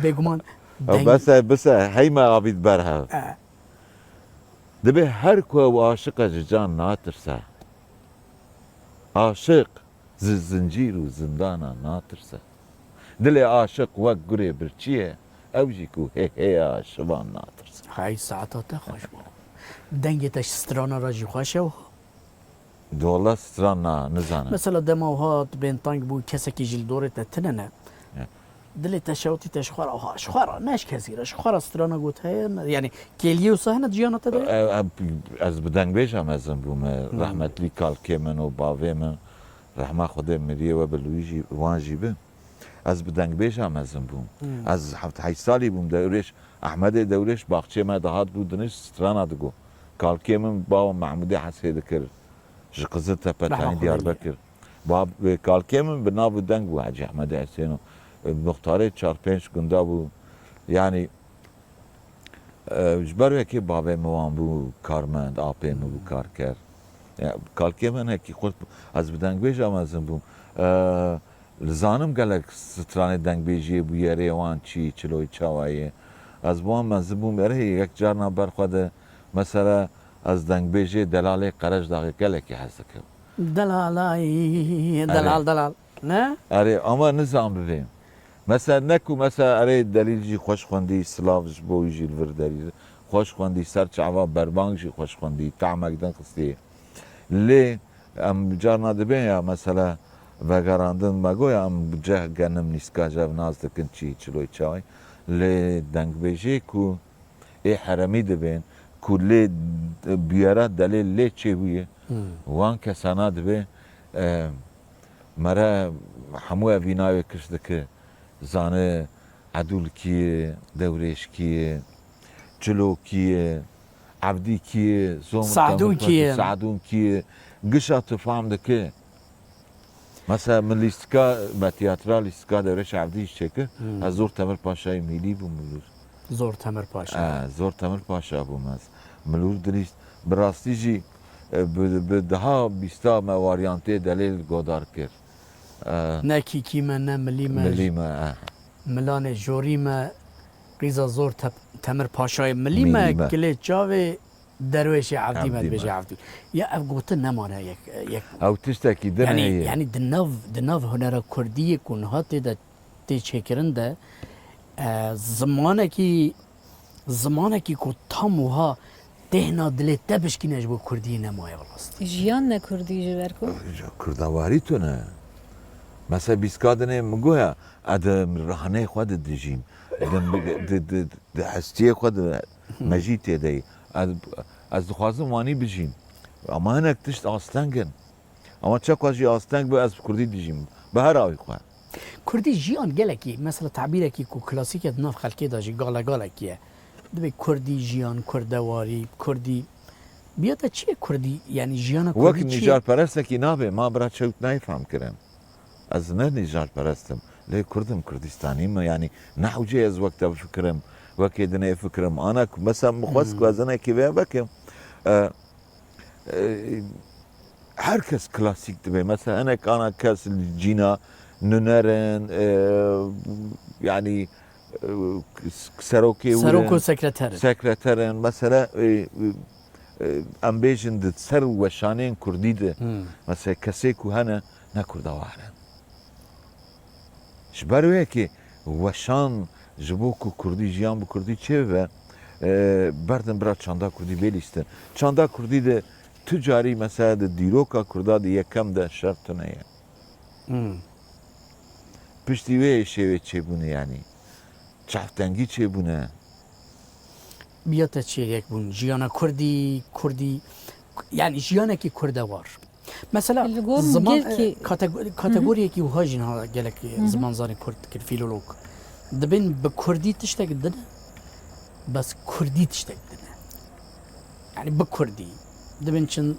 Bêguman Ew deng- bes e, bes e, heyma avît ber hev. E. Dibê her ku ew aşiq e ji can natirse. Aşiq ji zincîr û zindana natirse. Dilê aşiq wek gurê birçî ye, ew jî ku hê hê ya şivan natirse. Hay saeta te xweş bo. Dengê te ji strana re jî xweş e wiha. Dola stran na, nizanim. Mesela dema wiha tu bên teng bû, kesekî jî li dorê te tune ne. Ya. Dilê te şewitî te ji xwe re, ha, ji xwe re, ne ji kesî re, ji xwe re strana got heye, ne, yani kêliyê wisa hene di jiyana te de? E, e, ez bi dengbêja mezin bûme. Hmm. Rehmetlî kalkê min û bavê min, rehma Xwedê miriyê we bi li wî jî, wan jî bi. Ez bi dengbêja mezin bûm. Hmm. Ez heft heşt salî bûm, Dewrêş, Ehmedê Dewrêş baxçê me dihat bû, dinişt strana digot. Kalkê min bawa Mehmûdê hesê dikir. Ji Qiziltepe Rehma tenê Xwedê Diyarbekir. Ba-, kalkê min bi nav û deng bû Hecî Ehmedê Hesêno. Muxtarê çar pênc gunda bû. Yanî, e, ji ber wekê bavê min wan bû karmend, apê min bû karker. Ya, kalkê min hinekî xurt bû. Ez bi dengbêja mezin bûm. E, li zanim gelek stranê dengbêjiyê bû, yerê wan çi, çiloyê çawa ye. Ez bi wan mezin bûm, erê yek carna ber xwe de, mesela, ez dengbêjê Delalê Qerejdaxê gelekî hez dikim. Delalay, Erê. Delal, delal. Ne? Erê, ama nizam bibê. Mesela, ne ku, mesela, erê Delîl jî xweş xwendî, silav ji bo wî jî li vir derî. Xweş xwendî, ser çava Berbang jî xweş xwendî, tahmek din xistî. Lê em carna dibên ya, mesela, vegerandin me goya em ceh genim nîska jev nas dikin çi, çiloy çay. Lê dengbêjê ku ê heremî dibên, ku lê biyara delê lê çêbûye, Hmm. wan kesana dibê, e, mere hemû evîna wê kişt dike, zane Edûlkî ye, Dewrêşkî ye, Çilokî ye, Evdîkî ye, Zom Sadûnkî ye. Sadûnkî ye, gişa tu fam dike. Mesela min lîstika, me tiyatra lîstika Dewrêş Evdî jî çêkir. Hmm. Ez Zor Temir Paşayê Mîlî bûm milûr. Zor Temir Paşa. E, Zor Temir Paşa bûm ez. Milûr dinîşt. Bi rastî jî, e, bi, bi daha bîsta me waryantê delê li godar kir. E, Ne kîkî me, ne milî me. Milî me, e. Milanê jorî me, qîza Zor Tep-, Temir Paşayê milî me, Milî me. Kilê çavê Derwêşê Evdî me Evdî dibêje me. Evdî. Ya ev gotin nemane yek, yek. Ew tiştekî din Yani, heye. Yani di nav, di nav hunera kurdiyê ku niha tê de tê çêkirin de, e, zimanekî, zimanekî ku tam wiha têhna dilê te bişkîne ji bo kurdiyê nemaye bi rastî. Jiyan ne kurdî ji ber ku? Kurdawarî tune. Mesela bîska dinê min goya, ez di rahanê xwe de dijîm. Di, di, di, di hestiyê xwe de Hmm. mejî tê de ye. Ez, ez dixwazim wanî bijîm. Ama hinek tişt asteng in. Ama çaqa jî asteng be, ez bi kurdî dijîm. Bi her awî xwe. Kurdî jiyan gelekî, mesela tabîrekî ku klasîk e di nav xelkê de jî gale galekî ye. Dibê kurdî jiyan, kurdewarî, kurdî. Biya te çi ye kurdî? Yani jiyana kurdî Wek çi ye? Nîjarperestekî nabe, ma bira çewt nayê fam kirin. Ez ne nîjarperest im, lê kurd im, kurdistanî me, yanî ne hewce ez wek te bifikirim, wekê dinê fikirim. Ana ku mesela min xwest ku Hmm. ez hinekî vê vekim, e, e, her kes klasîk dibe. Mesela hinek ana kes li cîna nuner in, e, yanî, e, serokê wir Serok û in, sekreter in. Sekreter in. Mesela, e, e, e, em bêjin di ser weşanên kurdî de, Hmm. mesela kesê ku hene, ne kurdawar in. Ji ber wê yekê weşan ji bo ku kurdî, jiyan bi kurdî çêbibe, e, berdin bira çanda kurdî bê lîstin. Çanda kurdî de tu carî mesela di dîroka kurda de yekem de şer tune ye. Hmm. Piştî wê şêwê çêbûne yanî. Çavtengî çêbûne. Biya te çêyek bûn. Jiyana kurdî, kurdî, Yani jiyanekî kurdewar. Mesela Li gor min ziman, gelkî e, katego-, kategoriyekî wiha jî niha gelek Hı hı. zimanzanê kurd dikir, filolog. Dibên bi kurdî tiştek din, bes kurdî tiştek din. Yani bi kurdî. Dibên çin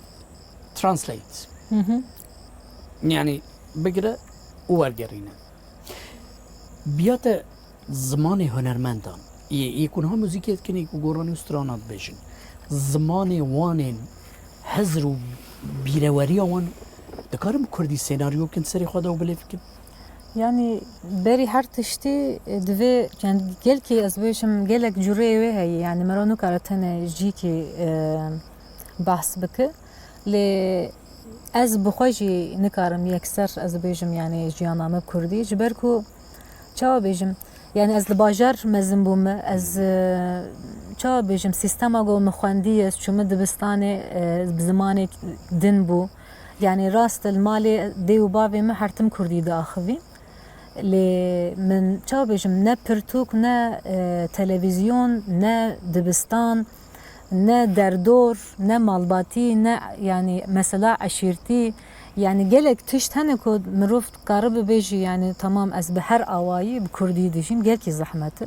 translate. Hı hı. Yani bigire û wergerîne. Biyate zimanê hunermendan, yê, yê ku niha muzîkê dikin, yê ku goranî û strana dibêjin, zimanê wan ên hizr û bîreweriya wan, dikarin bi kurdî senaryo bikin, serê xwe de û bilêv bikin? Yani berî her tiştî, e, divê, yani gelkî ez bêjim gelek cureyê wê heye, yani mero nikare tenê jîkî, e, behs bike. Lê ez bi xwe jî nikarim yekser ez bêjim, yani jiyana me bi kurdî. Ji ber ku, çawa bêjim, yani ez li bajar mezin bûme, ez, e, çawa bêjim, sîstema ku min xwendî, ez çûme dibistanê, e, bi zimanek din bû. Yani rast e, li malê dê û bavê min her tim kurdî diaxivîn. Lê min, çawa bêjim, ne pirtûk, ne, e, televîzyon, ne dibistan, ne derdor, ne malbatî, ne, yani, mesela eşîrtî. Yani gelek tişt hene ku mirov karibe bêjî, yani, tamam, ez bi her awayî bi kurdî dijîm, gelkî zehmet e.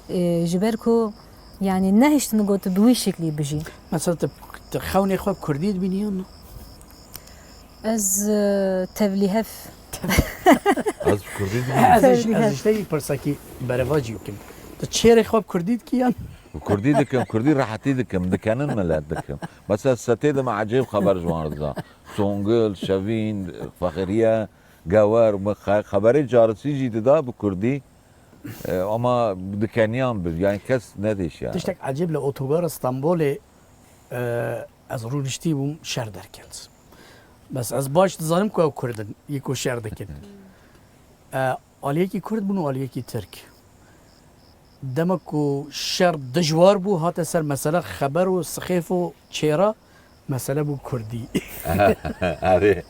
E, ji ber ku, yani, nehiştine ku tu bi wî şeklî bijî. Mesela tu, tu xewnê xwe bi kurdî dibînî yan na? Ez, e, tevlîhev. Ez bi kurdî dibînim. Ez, ez, Tevlîhev. Ez ji te yek pirsekî berevacî bikim. Tu çêrê xwe bi kurdî dikî yan? Bi kurdî dikim, kurdî rehetî dikim, dikenin milet dikim. Mesela setê de me ecêb xeber ji wan re dida. Songil, Şevîn, Fexiriye, Gewer, me xe-, xeberê carisî jî dida bi kurdî. E, ama dikeniyan bi, yani kes nedêşiya. Tiştek ecêb li otogara Stenbolê, e, ez rûniştî bûm şer derket. Bes ez baş dizanim ku ew kurd in, yê ku şer dikin. E, aliyekî kurd bûn û aliyekî tirk. Dema ku şer dijwar bû, hate ser mesela xeber û sixêf û çêra, mesele bû kurdî. Erê,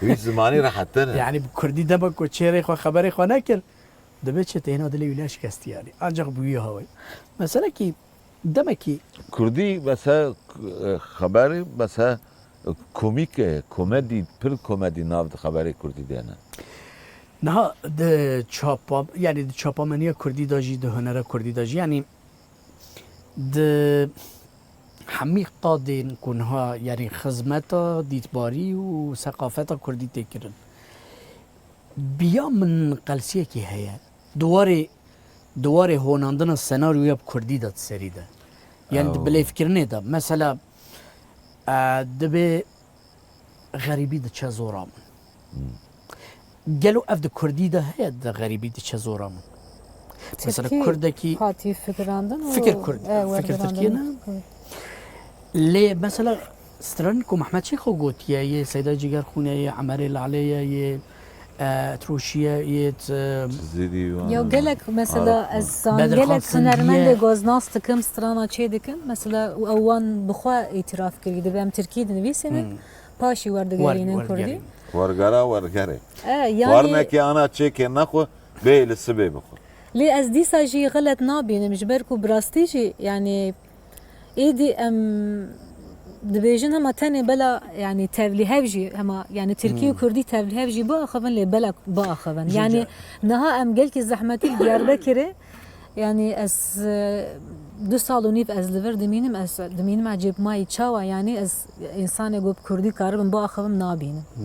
wî zimanî rehettir e. Yani bi kurdî dema ku çêrê xwe, xeberê xwe nekir, dibe çi têna dilê wî ne şikestî yani. Ancak bi wî hawayî. Mesela ki, demekî Kurdî mesela, e, xeberî mesela, e, komîk e, komedî, pir komedî nav di xeberê kurdî de ne. Niha di çapa, yani di çapameniya kurdî de jî, di hunera kurdî de jî, yani di hemî qadên ku niha, yani xizmeta dîtbarî û seqafeta kurdî tê kirin, bi ya min qelsiyekî heye. Di warê, di warê honandina senaryoya bi kurdî de di serî de. Yani di Ew. bilêvkirinê de. Mesela, e, dibê xerîbî diçe zora min. Hmm. Gelo ev di kurdî de heye, di xerîbî diçe zora min? Mesela Tirkî kurdekî hatî fikirandin û, fikir kurd, e, fikir wergirandin. Tirkî ne? Hı. Lê mesela stranên ku Mehmet Şêxo gotiye, yê Seyda Cigerxûne, yê Emerê Lalê ye, yê, e, Troşî ye, yê t-, Zêdî wan Ya gelek mesela Arap ez wan. Zanim Bedirxan gelek Sindî ye. Hunermendê ku ez nas dikim, strana çê dikim. Mesela û ew wan bi xwe îtiraf kirî. Dibe em tirkî dinivîsînin, Hmm. paşî werdigerînin Wer-, kurdî. wergerîn. Wergera wergerê. E, yani Warnekê ana çêkê nexwe, bê li sibê bixwe. Lê ez dîsa jî xelet nabînim, ji ber ku bi rastî jî, yani, êdî em dibêjin hema tenê bela, yani, tevlîhev jî, hema, yani, tirkî û Hmm. kurdî tevlîhev jî biaxivin, lê bela biaxivin. Ji Yani, ca- niha em gelkî zehmetî li Diyarbekirê, yani, ez, e, du sal û nîv ez li vir dimînim, ez dimînim ecêb mayî çawa, yani, ez însanê ku bi kurdî karibim biaxivim nabînim. Hmm.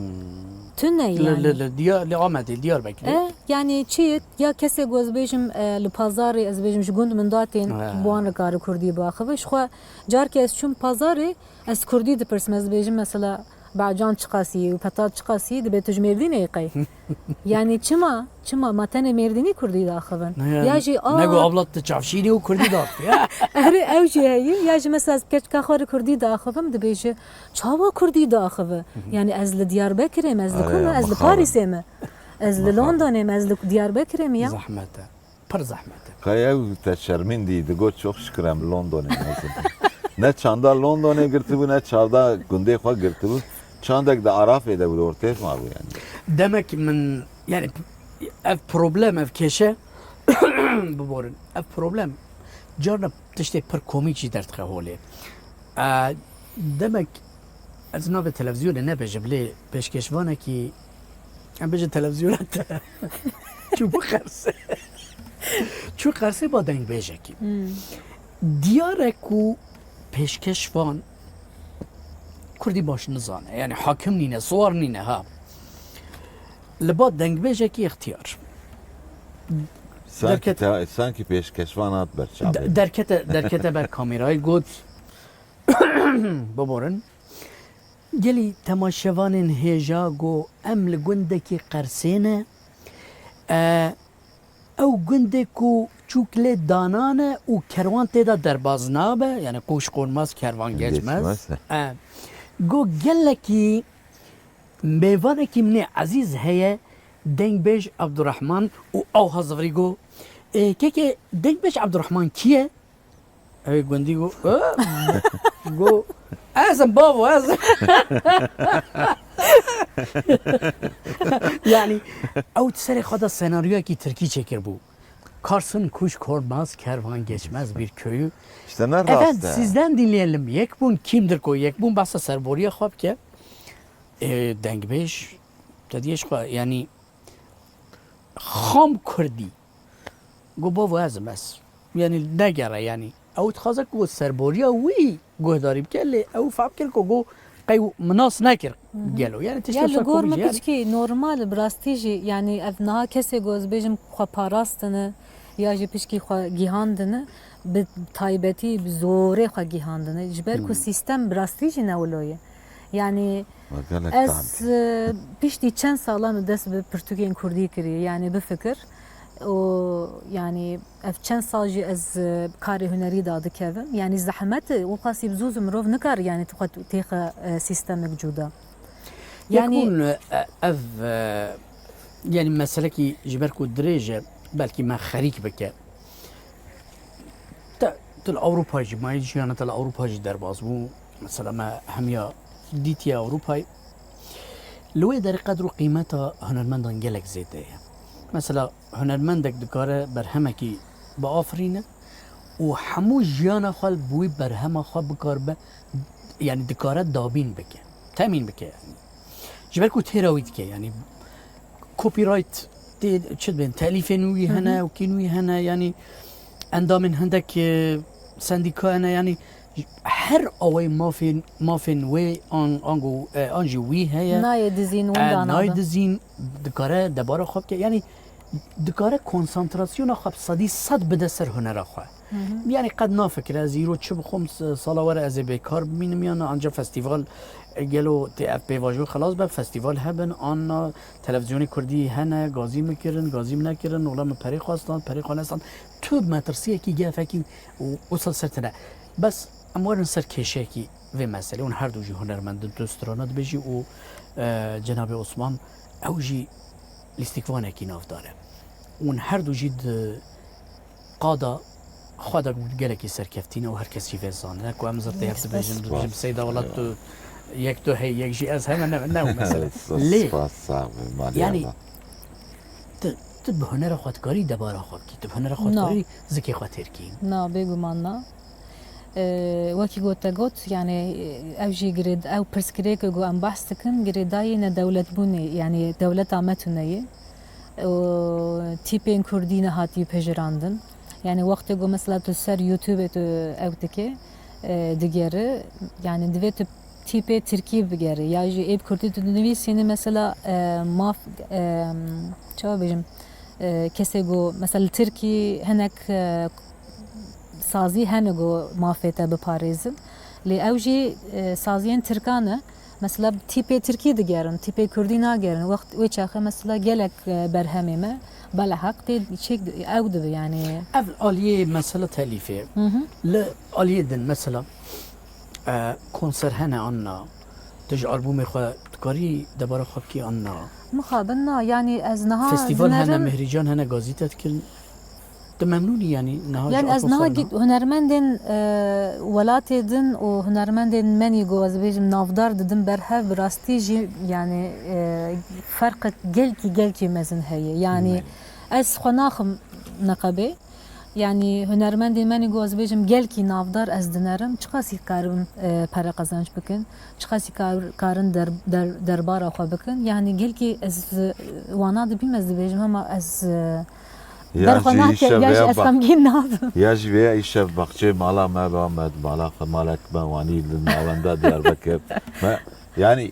Tune Li, yani. li, li Diya-, li Amedê, Diyarbekirê. E, yani, çi ye? Ya kesê ku ez bêjim, e, li pazarê, ez bêjim ji gund min datên, Ha. bi wan re kare kurdî biaxive. Ji xwe carkê ez çûm pazarê, ez kurdî dipirsim, ez dibêjim mesela, "Bacan çiqas yî û petat çiqas yî?" Dibe tu ji Mêrdînê yî qey. Yani çima? Çima? Ma tenê Mêrdînî kurdî diaxivin? Ne ya, Ya jî, ne aa, go abla tu çavşîrî û kurdî diaxive. Erê, ew jî heye. Ya jî mesela ez bi keçika xwe re kurdî diaxivim, dibêje, "Çawa kurdî diaxive?" Yani ez li Diyarbekirê me, ez li Erê, ku me, ez li mixabin. Parîsê me. Ez li Mixabin. Londonê me, ez li Diyarbekirê me ya. Zehmet e. Pir zehmet e. Qey ew te şermîndî, digot, "Çok şükür em Londonê mezin." Ne çanda Londonê girtibû, ne çanda gundê xwe girtibû. Çandek di Arafê de bû, li ortê mabû yani. Demek min, yani, ev problem, ev kêşe, biborin, ev problem, carna tiştê pir komîk jî derdixe holê. E, demek Ez navê televîzyonê nebêjim, lê pêşkêşvanekî, em bêjin televîzyona te çûbû Qersê. Çû Qersê ba dengbêjekî. Diyar e ku pêşkêşvan kurdî baş nizane. Yani hakim nîne, siwar nîne ha. Li ba dengbêjekî ixtiyar. Sankî Derket- te- sankî pêşkêşvan hat ber çavê. De- derkete, derkete ber kamerayê got. Biborin. Gelî temaşevanên hêja got, em li gundekî Qersê ne. E, ew gundê ku çûk lê danan e û kerwan tê de derbaz nabe, yani qoş konmaz kervan geçmez. Geçmez. E, got gelekî mêvanekî min ê ezîz heye, dengbêj Abdurrahman û ew hazivrî got, e, kekê dengbêj Abdurrahman kî ye? Ew ê gundî got, "Ö?" Got, "Ez im bavo, ez im." Yani, ew di serê xwe de senaryoyekî tirkî çêkiribû. Karsın kuş korkmaz, kervan geçmez bir köyü. İşte ne Efendim, rast e. Sizden dinleyelim. Yekbûn kimdir ku yekbûn behsa serboriya xwe bike. E, dengbêj, te diyê ji xwe, yani, xam kurdî. Got, "Bavo, ez im ez." Yani negere yani. Ew dixwaze ku serboriya wî guhdarî bike, lê ew fehm kir ku got, "Qey min nas nekir gelo." Yani Ya tişta li wisa gor komî min jî yani. Piçkî normal, bi rastî jî, yani ev niha kesê ku ez bêjim xwe parastine ya jî piçkî xwe gihandine, bi taybetî bi zorê xwe gihandine. Ji ber ku Hmm. Sîstem bi rastî jî ne wilo ye. Yani Gelek ez, tabi. E, piştî çend salan û dest bi pirtûkên kurdî kiriye, yani bifikir. Û yani ev çend sal jî ez, e, karê hunerî da dikevim. Yani zehmet e, û qasî bi zû zû mirov nikare yani xwe têxe, e, sîstemek cuda. Yani Yekbûn, e, ev, e, yani meselekî ji ber ku dirêj e, belkî me xerîk bike. Te, tu li Ewropa jî mayî, jiyana te li Ewropa jî derbas bû. Mesela me hemiya dîtiye Ewropayê. Li wê derê qedr û qîmeta hunermendan gelek zêde ye. Mesela hunermendek dikare berhemekî biafirîne û hemû jiyana xwe bi wî berhema xwe bikaribe, yani dikare dabîn bike, temîn bike yani. Ji ber ku têra wî dike yani. Copyright tê çi dibên, telîfên wî Hı hı. hene û kîn wî hene, yanî endamên hindek, e, sendîka hene, yanî her awayî mafên, mafên wê an, ango, e, an jî wî heye. Nayê dizîn, E, winda nayê nabin. Dizîn, dikare debara xwe bike, yanî dikare konsantrasyona xwe bi sedî sed bide ser hunera xwe. Hı hı. Yanî qet nafikire, ez îro çi bixwim, s-, sala were ez ê bêkar bimînim yan na, anca festîval, e, gelo tê ev pêvajo xilas be, festîval hebin, an na televîzyonê kurdî hene, gazî min kirin, gazî min nekirin, wela min perê xwestan, perê xwe nestan. Tu metirsiyekî gefekî û wisa ser tine. Bes em werin ser kêşeyekî vê meselê. Hûn her du jî hunermend in, tu strana dibêjî û, e, cenabê Osman, ew jî lîstikvanekî navdar e. Hûn her du jî di qada xwe de gelekî serkeftî ne û her kes jî vê zane. Ku em zirtê hev dibêjin, dibêjin Spas. Seyda, wela tu yek tu hey, yek jî ez heme ne, ne o mesele. Spas, Lê, spas, sağ ol, malî yani, Allah. Tu, tu bi hunera xwe dikarî debara xwe bikî, tu bi hunera xwe Na. Dikarî zikê xwe têr kî. Na, bêguman na. E, wekî got te got, yani, ev jî girêd-, ew pirsgirêk ku em behs dikin, girêdayî nedewletbûnê, yani dewleta me tune ye. Û tîpên kurdî nehatî pejirandin. Yani wextê ku mesela tu ser YouTube tu ew dike, e, digeri, yani divê tu tîpê tirkî bigeri. Ya jî ê bi kurdî tu dinivîsînî mesela, e, maf, e, çawa bêjim, e, kesê ku mesela li tirkî hinek, e, sazî hene ku mafê te biparêzin. Lê ew jî, e, saziyên tirkan e. Mesela tîpê tirkî digerin, tîpê kurdî nagerin. Wext wê çaxê mesela gelek, e, berhemê me beleheq tê çêk di-, ew dibe yani. Ev aliyê mesela telîfê. Hı hı. Li aliyê din mesela, e, konser hene an na? Tu ji albûmê xwe dikarî debara xwe bikî an na? Mixabin na, yani ez niha Festîval hene, dinerim. Mihrîcan hene, gazî te dikirin. Tu memnûnî, yanî niha ji Yani ez niha konserana? Gî-, hunermendên, e, welatê din û hunermendên menî ku ez bêjim navdar didim berhev, bi rastî jî yani, e, ferqek gelkî, gelkî mezin heye. Yani Belê. Ez xwe naxim neqebê. Yanî hunermendên me nî ku ez bêjim gelkî navdar ez dinerim, çiqasî karibin, e, pere qezenc bikin, çiqasî kar-, karin der-, der-, derbara xwe bikin. Yanî gelkî ez, e, wana dibîm ez dibêjim, hema ez, e, Ya ber xwe jî nake, îşev ya jî vêya ez bak-, xemgîn nabim. Ya jî vêya îşev baxçeyê mala me be, me di mala xwe, malek me wanî li navenda Diyarbekir. Me, yanî,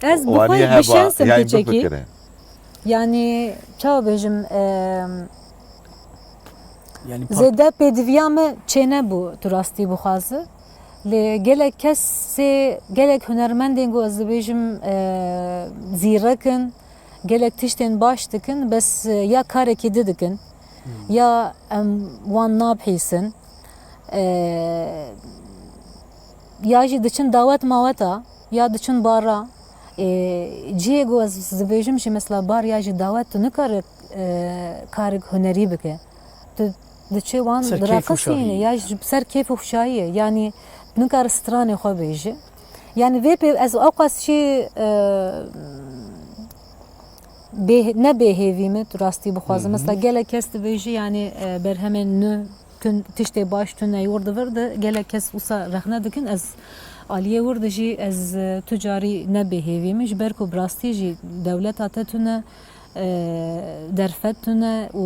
Ez bi wanî xwe heba, bi şensim yanî keçekî. Bifikire. Yanî, çawa bêjim, e, Yanî par- zêde pêdiviya me çênebû, tu rastî bixwazi. Lê gelek kesê, gelek hunermendên ku ez dibêjim, e, zîrek in, gelek tiştên baş dikin, bes, e, ya karekî di dikin, Hmm. ya em wan nabihîsin, e, ya jî diçin dawet maweta, ya diçin bara. E, cihê ku ez dibêjim jî, mesela, bar ya jî dawet, tu nikare, e, karek hunerî bike. Tu diçe wan Ser keyf û diraqisîne, şahiyê. ya ji ser keyf û şahiyê. Yanî nikare stranê xwe bêje. Yanî vê pê ez ewqas jî, e, bê-, ne bêhêvî me, tu rastî bixwazim. Hı hı. Mesela gelek kes dibêje, yanî, e, berhemên nû tun-, tiştê baş tune yûr di vir de gelek kes wisa rexne dikin. Ez aliyê wir de jî ez, e, tu carî ne bêhêvî me, ji ber ku bi rastî jî dewleta te tune, e, derfet tune û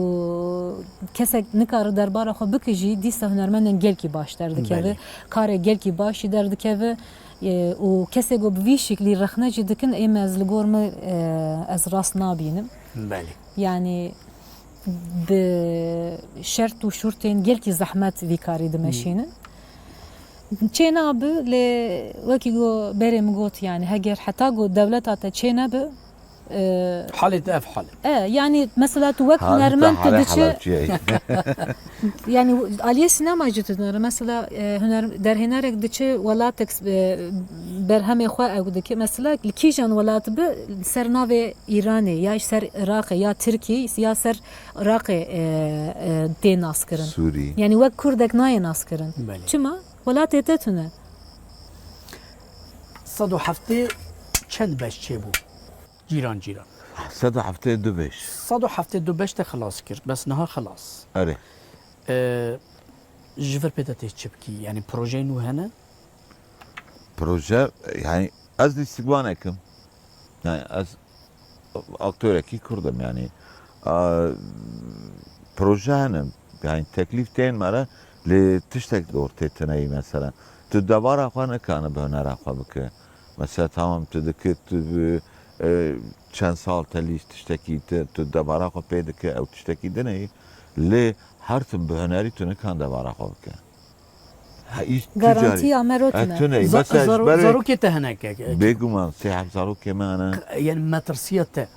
kesek nikare derbara xwe bike jî, dîsa hunermendên gelkî baş derdikeve. Belê. Karê gelkî baş jî derdikeve. E, û kesê ku bi vî şiklî rexne jî dikin, ê me ez li gor me, e, ez rast nabînim. Belê. Yanî bi şert û şurtên gelkî zehmet vî karî dimeşînin. Çê nabe, lê wekî ku berê min got, yanî heger heta ku dewleta te çê nebe, e, Halê te ev hal e. E, yanî mesela tu wek Halê te hunermend tu hale diçe, helal çi ye? Yanî aliyê sînema jî tu dinere. Mesela, e, huner-, derhênerek diçe welatek, e, berhemê xwe ew dike. Mesela li kîjan welat bi ser navê Îranê, ya ser Iraqê, ya Tirkî, ya ser Iraqê, e, e, tê naskirin. Sûrî. Yanî wek Kurdek nayê naskirin. Belê. Çima? Welatê te tune. Sed û heftê çend beş çêbû? Cîran cîran. Sed û heftê du beş. Sed û heftê du beş te xilas kir. Bes niha xilas. Erê. E, ji vir pê te tê çi bikî? Yanî projeyê nû hene? Proje, yanî ez lîstikvanek im. Yanî ez aktorekî Kurd im yanî. A, proje hene. Yanî teklîf tên me re, lê tiştek li ortê tune yî mesela. Tu debara xwe nikane bi hunera xwe bike. Mesela tamam tu dike, tu bi, e, çend sal te lîst tiştekî te, tu debara xwe pê dike, ew tiştekî din e. Lê her tim bi hunerî tu nikan debara xwe bike. Ha, îş tu Garantiya carî. me ro Ha, tune. tu ne. Za-, Mesela zaro-, ji ber zarokê te hene ke, ke, Bêguman, sê heb zarokê me hene. Yanî metirsiya te.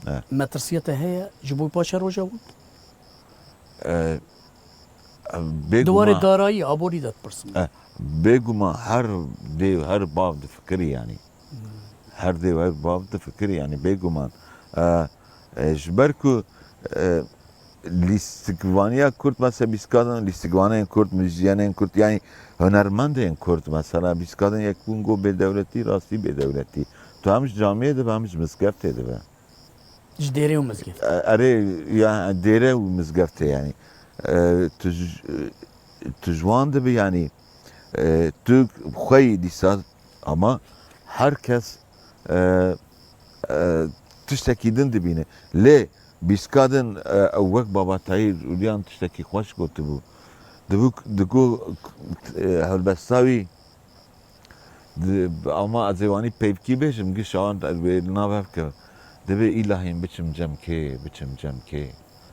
He. Metirsiya te heye ji bo paşeroja wan? E, e, Di warê bêguman, darayî, aborî de dipirsim. e, bêguman her dê, her bav difikirî yanî. Hmm. Her dê, her bav difikirî yanî bêguman. E, e, ji ber ku, e, lîstikvaniya Kurd, mesela bîskadin lîstikvanên Kurd, muzîsyenên Kurd, yanî hunermendên Kurd, mesela bîskadin yek bûn got bêdewletî, rastî bêdewletî. Tu hem ji camiyê dibe, hem ji mizgeftê dibe. Ji dêrê û mizgeft. E, erê, ya dêre û mizgeftê yanî. E, tu ji, tu ji wan dibi yanî, e, tu xwe yî dîsa, ama her kes, e, e, tiştekî din dibîne. Lê bîska din, e, ew wek Baba Tahîr Uryan tiştekî xweş gotibû. Dibû, digo, e, helbesta wî, Di, ama ez ê wanî peyvkî bêjim, giş awan wê li nav hev kevin. Dibê îlahîm biçim cem kê, biçim cem kê.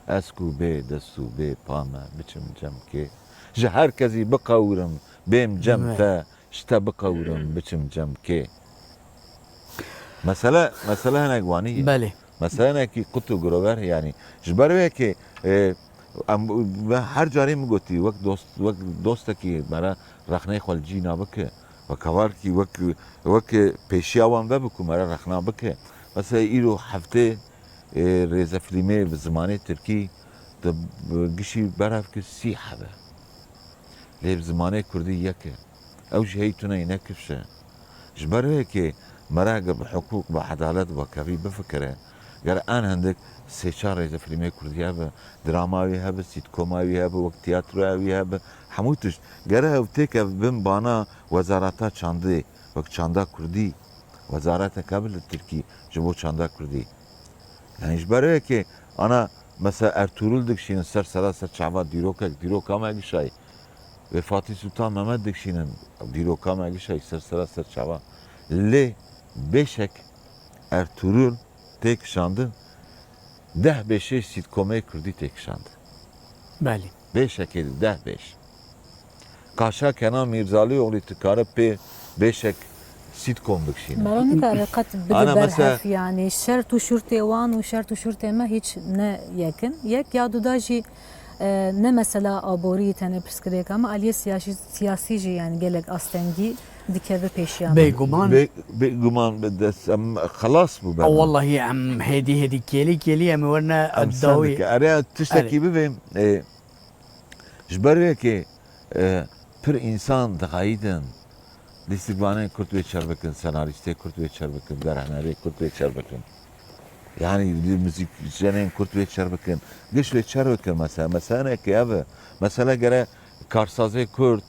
Ez ku bê dest û bê pa me, biçim cem kê. Ji her kesî biqewirim, bêm cem Evet. te, ji te biqewirim, biçim cem kê. Mesele, mesele hinek wanî ye. Belê. Mesela hinekî qut û girover, yanî ji ber wê yekê, e, em, me her carê min gotî, wek dost, wek dostekî me re rexneyê xwe li cîna bike, wek hevalkî, wek, wek pêşiya wan vebe ku me re rexna bike. Mesela îro heftê, e, rêzefîlmê bi zimanê tirkî di, bi gişî berhev kir sî hebe. Lê bi zimanê kurdî yek e. Ew jî hey tune yî ne kifş e. Ji ber wê yekê me re eger bi hiqûq, bi edalet, bi wekevî bifikire, Gere en hindik sê çar rêzefîlmê kurdî hebe, drama wî hebe, sîtkoma wî hebe, wek tiyatroya wî hebe, hemû tişt. Gere ew têkevin bana wezareta çandê, wek çanda kurdî, wezaretek hebe li tirkî ji bo çanda kurdî. Yani ji ber wê yekê ana mesela Ertuğrul dikişînin ser sera ser çava dîrokek, dîroka me gişayî. Wê Fatih Sultan Mehmet dikişînin dîroka me gişayî ser sera ser çava. Lê beşek Ertuğrul tê kişandin, deh beşê sîtkomê kurdî tê kişandin. Belê. Beşekê de deh beş. Kaşa Kenan Mîrzalîoglî tu kare pê beşek sîtkom bikişîne. Mero nikare qet bide Ana berhev, mesela yani şert û şurtê wan û şert û şurtê me hiç ne yekin. Yek ya duda jî, e, ne mesela aborî tenê pirsgirêka me, aliyê siyasî, siyasî jî yani gelek astengî dikeve pêşiya me. Bêguman. Bê-, bêguman bi dest em xelas bû Ew bena. Wellahî em hêdî hêdî kêlî kêlî em ê werine Em dawî. Sendike. Erê tiştekî Erê. Bibê, e, ji ber wê yekê, e, pir însan dixeyidin. Lîstikvanên kurd wê çer bikin, senarîstê kurd wê çer bikin, derhnerê kurd wê çer bikin. Yani muzîkjenên kurd wê çer bikin. Giş wê çer bikin mesela. Mesela nekê ev e. Mesela gere karsazê kurd,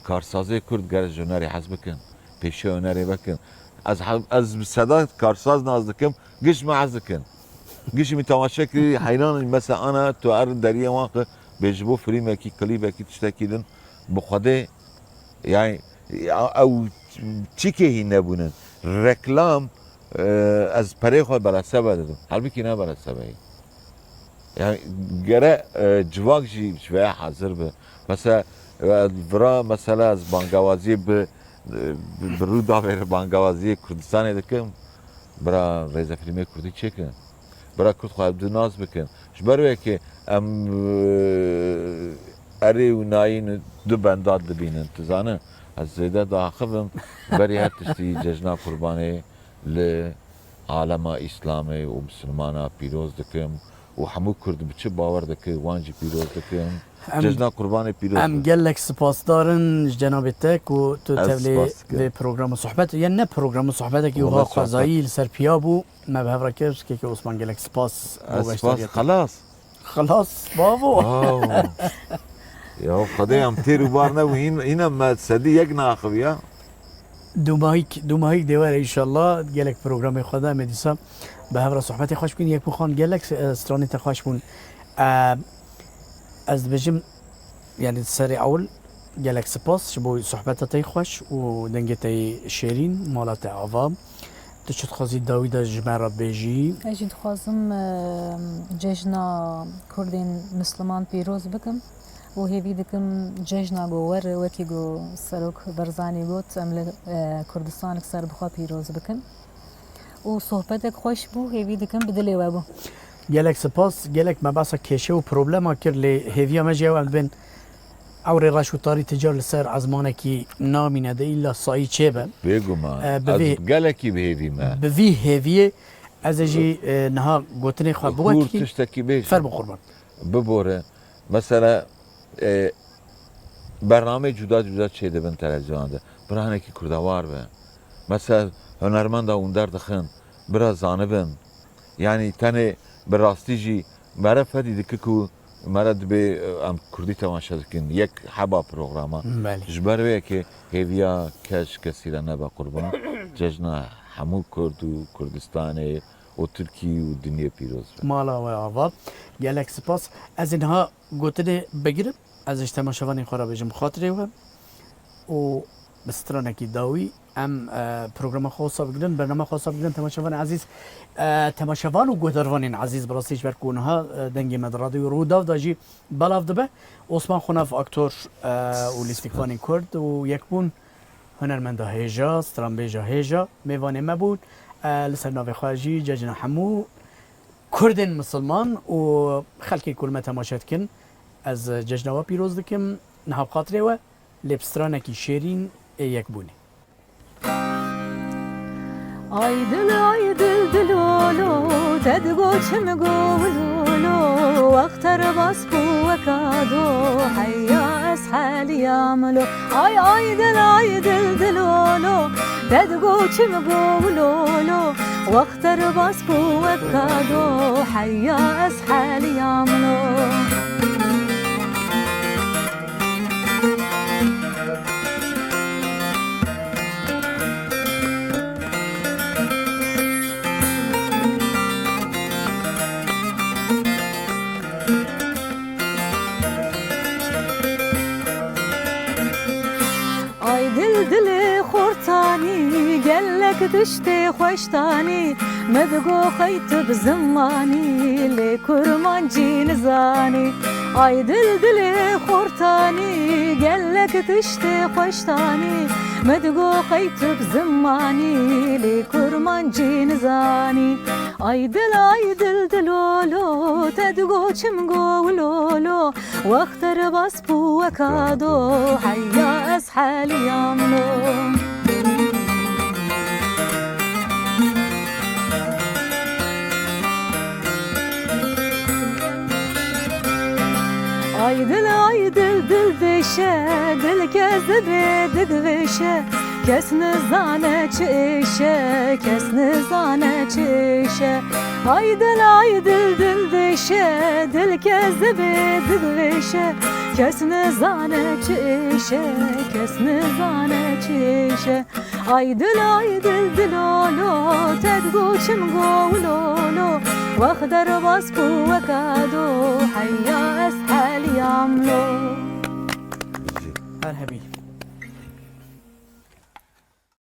karsazê kurd gere ji hunerê hez bikin. Pêşiya hunerê vekin. Ez he-, ez bi seda karsaz nas dikim, giş me hez dikin. Giş min temaşe kirî heyran in. Mesela ana tu er deriyê wan xwe bê ji bo filmekî, klîbekî, tiştekî din bi Xwedê, yani, ya, ew çikê hîn nebûnin. Reklam, e, ez perê xwe belesebe didim. Halbûkî ne belesebe ye. Yani gere, e, civak jî ji veye hazir be. Mesela, e, vira mesela ez bangawaziyê bi, e, bi, bi Rûdawê re bangawaziyê Kurdistanê dikim. Bira rêzefîlmê kurdî çêkin. Bira kurd xwe hevdu nas bikin. Ji ber wê yekê em, e, erê û nayîn du benda dibînin. Tu zane, ez zêde diaxivim. Berî her tiştî Cejna Qurbanê li alema Îslamê û Misilmana pîroz dikim û hemû Kurd bi çi bawer dike, wan jî pîroz dikim. Em, Cejna Qurbanê pîroz em be. Gelek spasdar in ji cenabê te ku tu Ez tevlê spas dikim. Vê programa sohbet, ya ne programa sohbetekî Wala wiha xwezayî li ser piya bû, me bi hev re kir, kekê Osman gelek spas bo Ez spas, beşdariyê te. Xelas. Xelas, bavo. Wow. Ya Xwedê em têr û bar nebû, hîn, hîna me sedî yek naxiviya. Dûmahîk, dûmahîk dê were înşallah, gelek programê xwe de em ê dîsa bi hev re sohbetê xweş bikin. Yekbûn Xan, gelek, e, stranê te xweş bûn. E, ez dibêjim, yani serê ewil gelek spas ji bo sohbeta te yê xweş û dengê te yê şêrîn, mala te ava. Tu çi dixwazî dawî de ji me re bêjî? Ez jî dixwazim, e, cejna Kurdên Misliman pîroz bikim û hêvî dikim cejna ku were, wekî ku Serok Barzanî got, em li, e, Kurdistanek serbixwe pîroz bikin. Û sohbetek xweş bû, hêvî dikim bi dilê we bû. Gelek spas, gelek me behsa kêşe û problema kir, lê hêviya me jî ew em dibên ewrê reş û tarî ti car li ser ezmanekî namîne de îlla sayî çêbe. Bêguman, E, bi ez vê, gelekî bi hêvî me. Bi vî hêviyê ez ê jî, e, niha gotinê xwe Hûr biwekî. Tiştekî bêjim. Fermo qurban. Bibore. Mesela, e, bernameyê cuda cuda çêdibin televîzyonan de. Bira hinekî kurdewar be. Mesela hunermenda hûn derdixin, bira zanibin. Yani tenê bi rastî jî mere fedî dike ku mere dibê, e, em kurdî temaşe dikin. Yek heba programa. Belê. Ji ber wê yekê hêviya kes ji kesî re nebe qurban. Cejna hemû Kurd û Kurdistanê û Tirkî û dinyê pîroz be. Mala we ava. Gelek spas. Ez ê niha gotinê bigirim. Ez ê ji temaşevanên xwe re bêjim xatirê we û bi stranekî dawî em, e, programa xwe wisa bigirin, bernama xwe wisa bigirin. Temaşevanên ezîz, e, temaşevan û guhdarvanên ezîz, bi rastî ji ber ku niha, e, dengê me di Radyoyê Rûdaw de jî belav dibe. Osman Xunef, aktor, e, û lîstikvanên Kurd û yekbûn hunermenda hêja, stranbêja hêja mêvanê me bûn. E, li ser navê xwe jî cejna hemû Kurdên misilman û xelkê ku li me temaşe dikin, ez cejna we pîroz dikim. Niha bi xatirê we, lê bi stranekî şêrîn ê yekbûnê. Ay dil, ay dil dilolo, te digo çi min go wilolo, wext te re bas bû weka do, heya ez heliya milo. Ay, ay dil, ay dil dilolo, te digo çi min go wilolo, Wext derbas bû wek kado, heya ez heliyam lo. Ay dil dilê xortanî, gelek tiştê xweş tanî. Me digo qey tu bi zimanî, lê kurmancî nizanî. Ay dil dilê xortanî, gelek tiştê xweş tanî. Me digo qey tu bi zimanî, lê kurmancî nizanî. Ay dil, ay dil dilolo, te digo çim go wilolo. Wext derbas bû weka do, heya ez heliyam lo. Ay dil, ay dil, dil dişe, dil kezibê digvişe. Kes nizane çi êşe, kes nizane çi êşe. Ay dil, ay dil, dil dişe, dil kezibê digvişe. Kes nizane çi êşe, kes nizane çi êşe. Ay dil, ay dil, dilolo, te digo çim go wilolo. Wext derbas bû weka do, heya ez heliyam lo. Her hebî.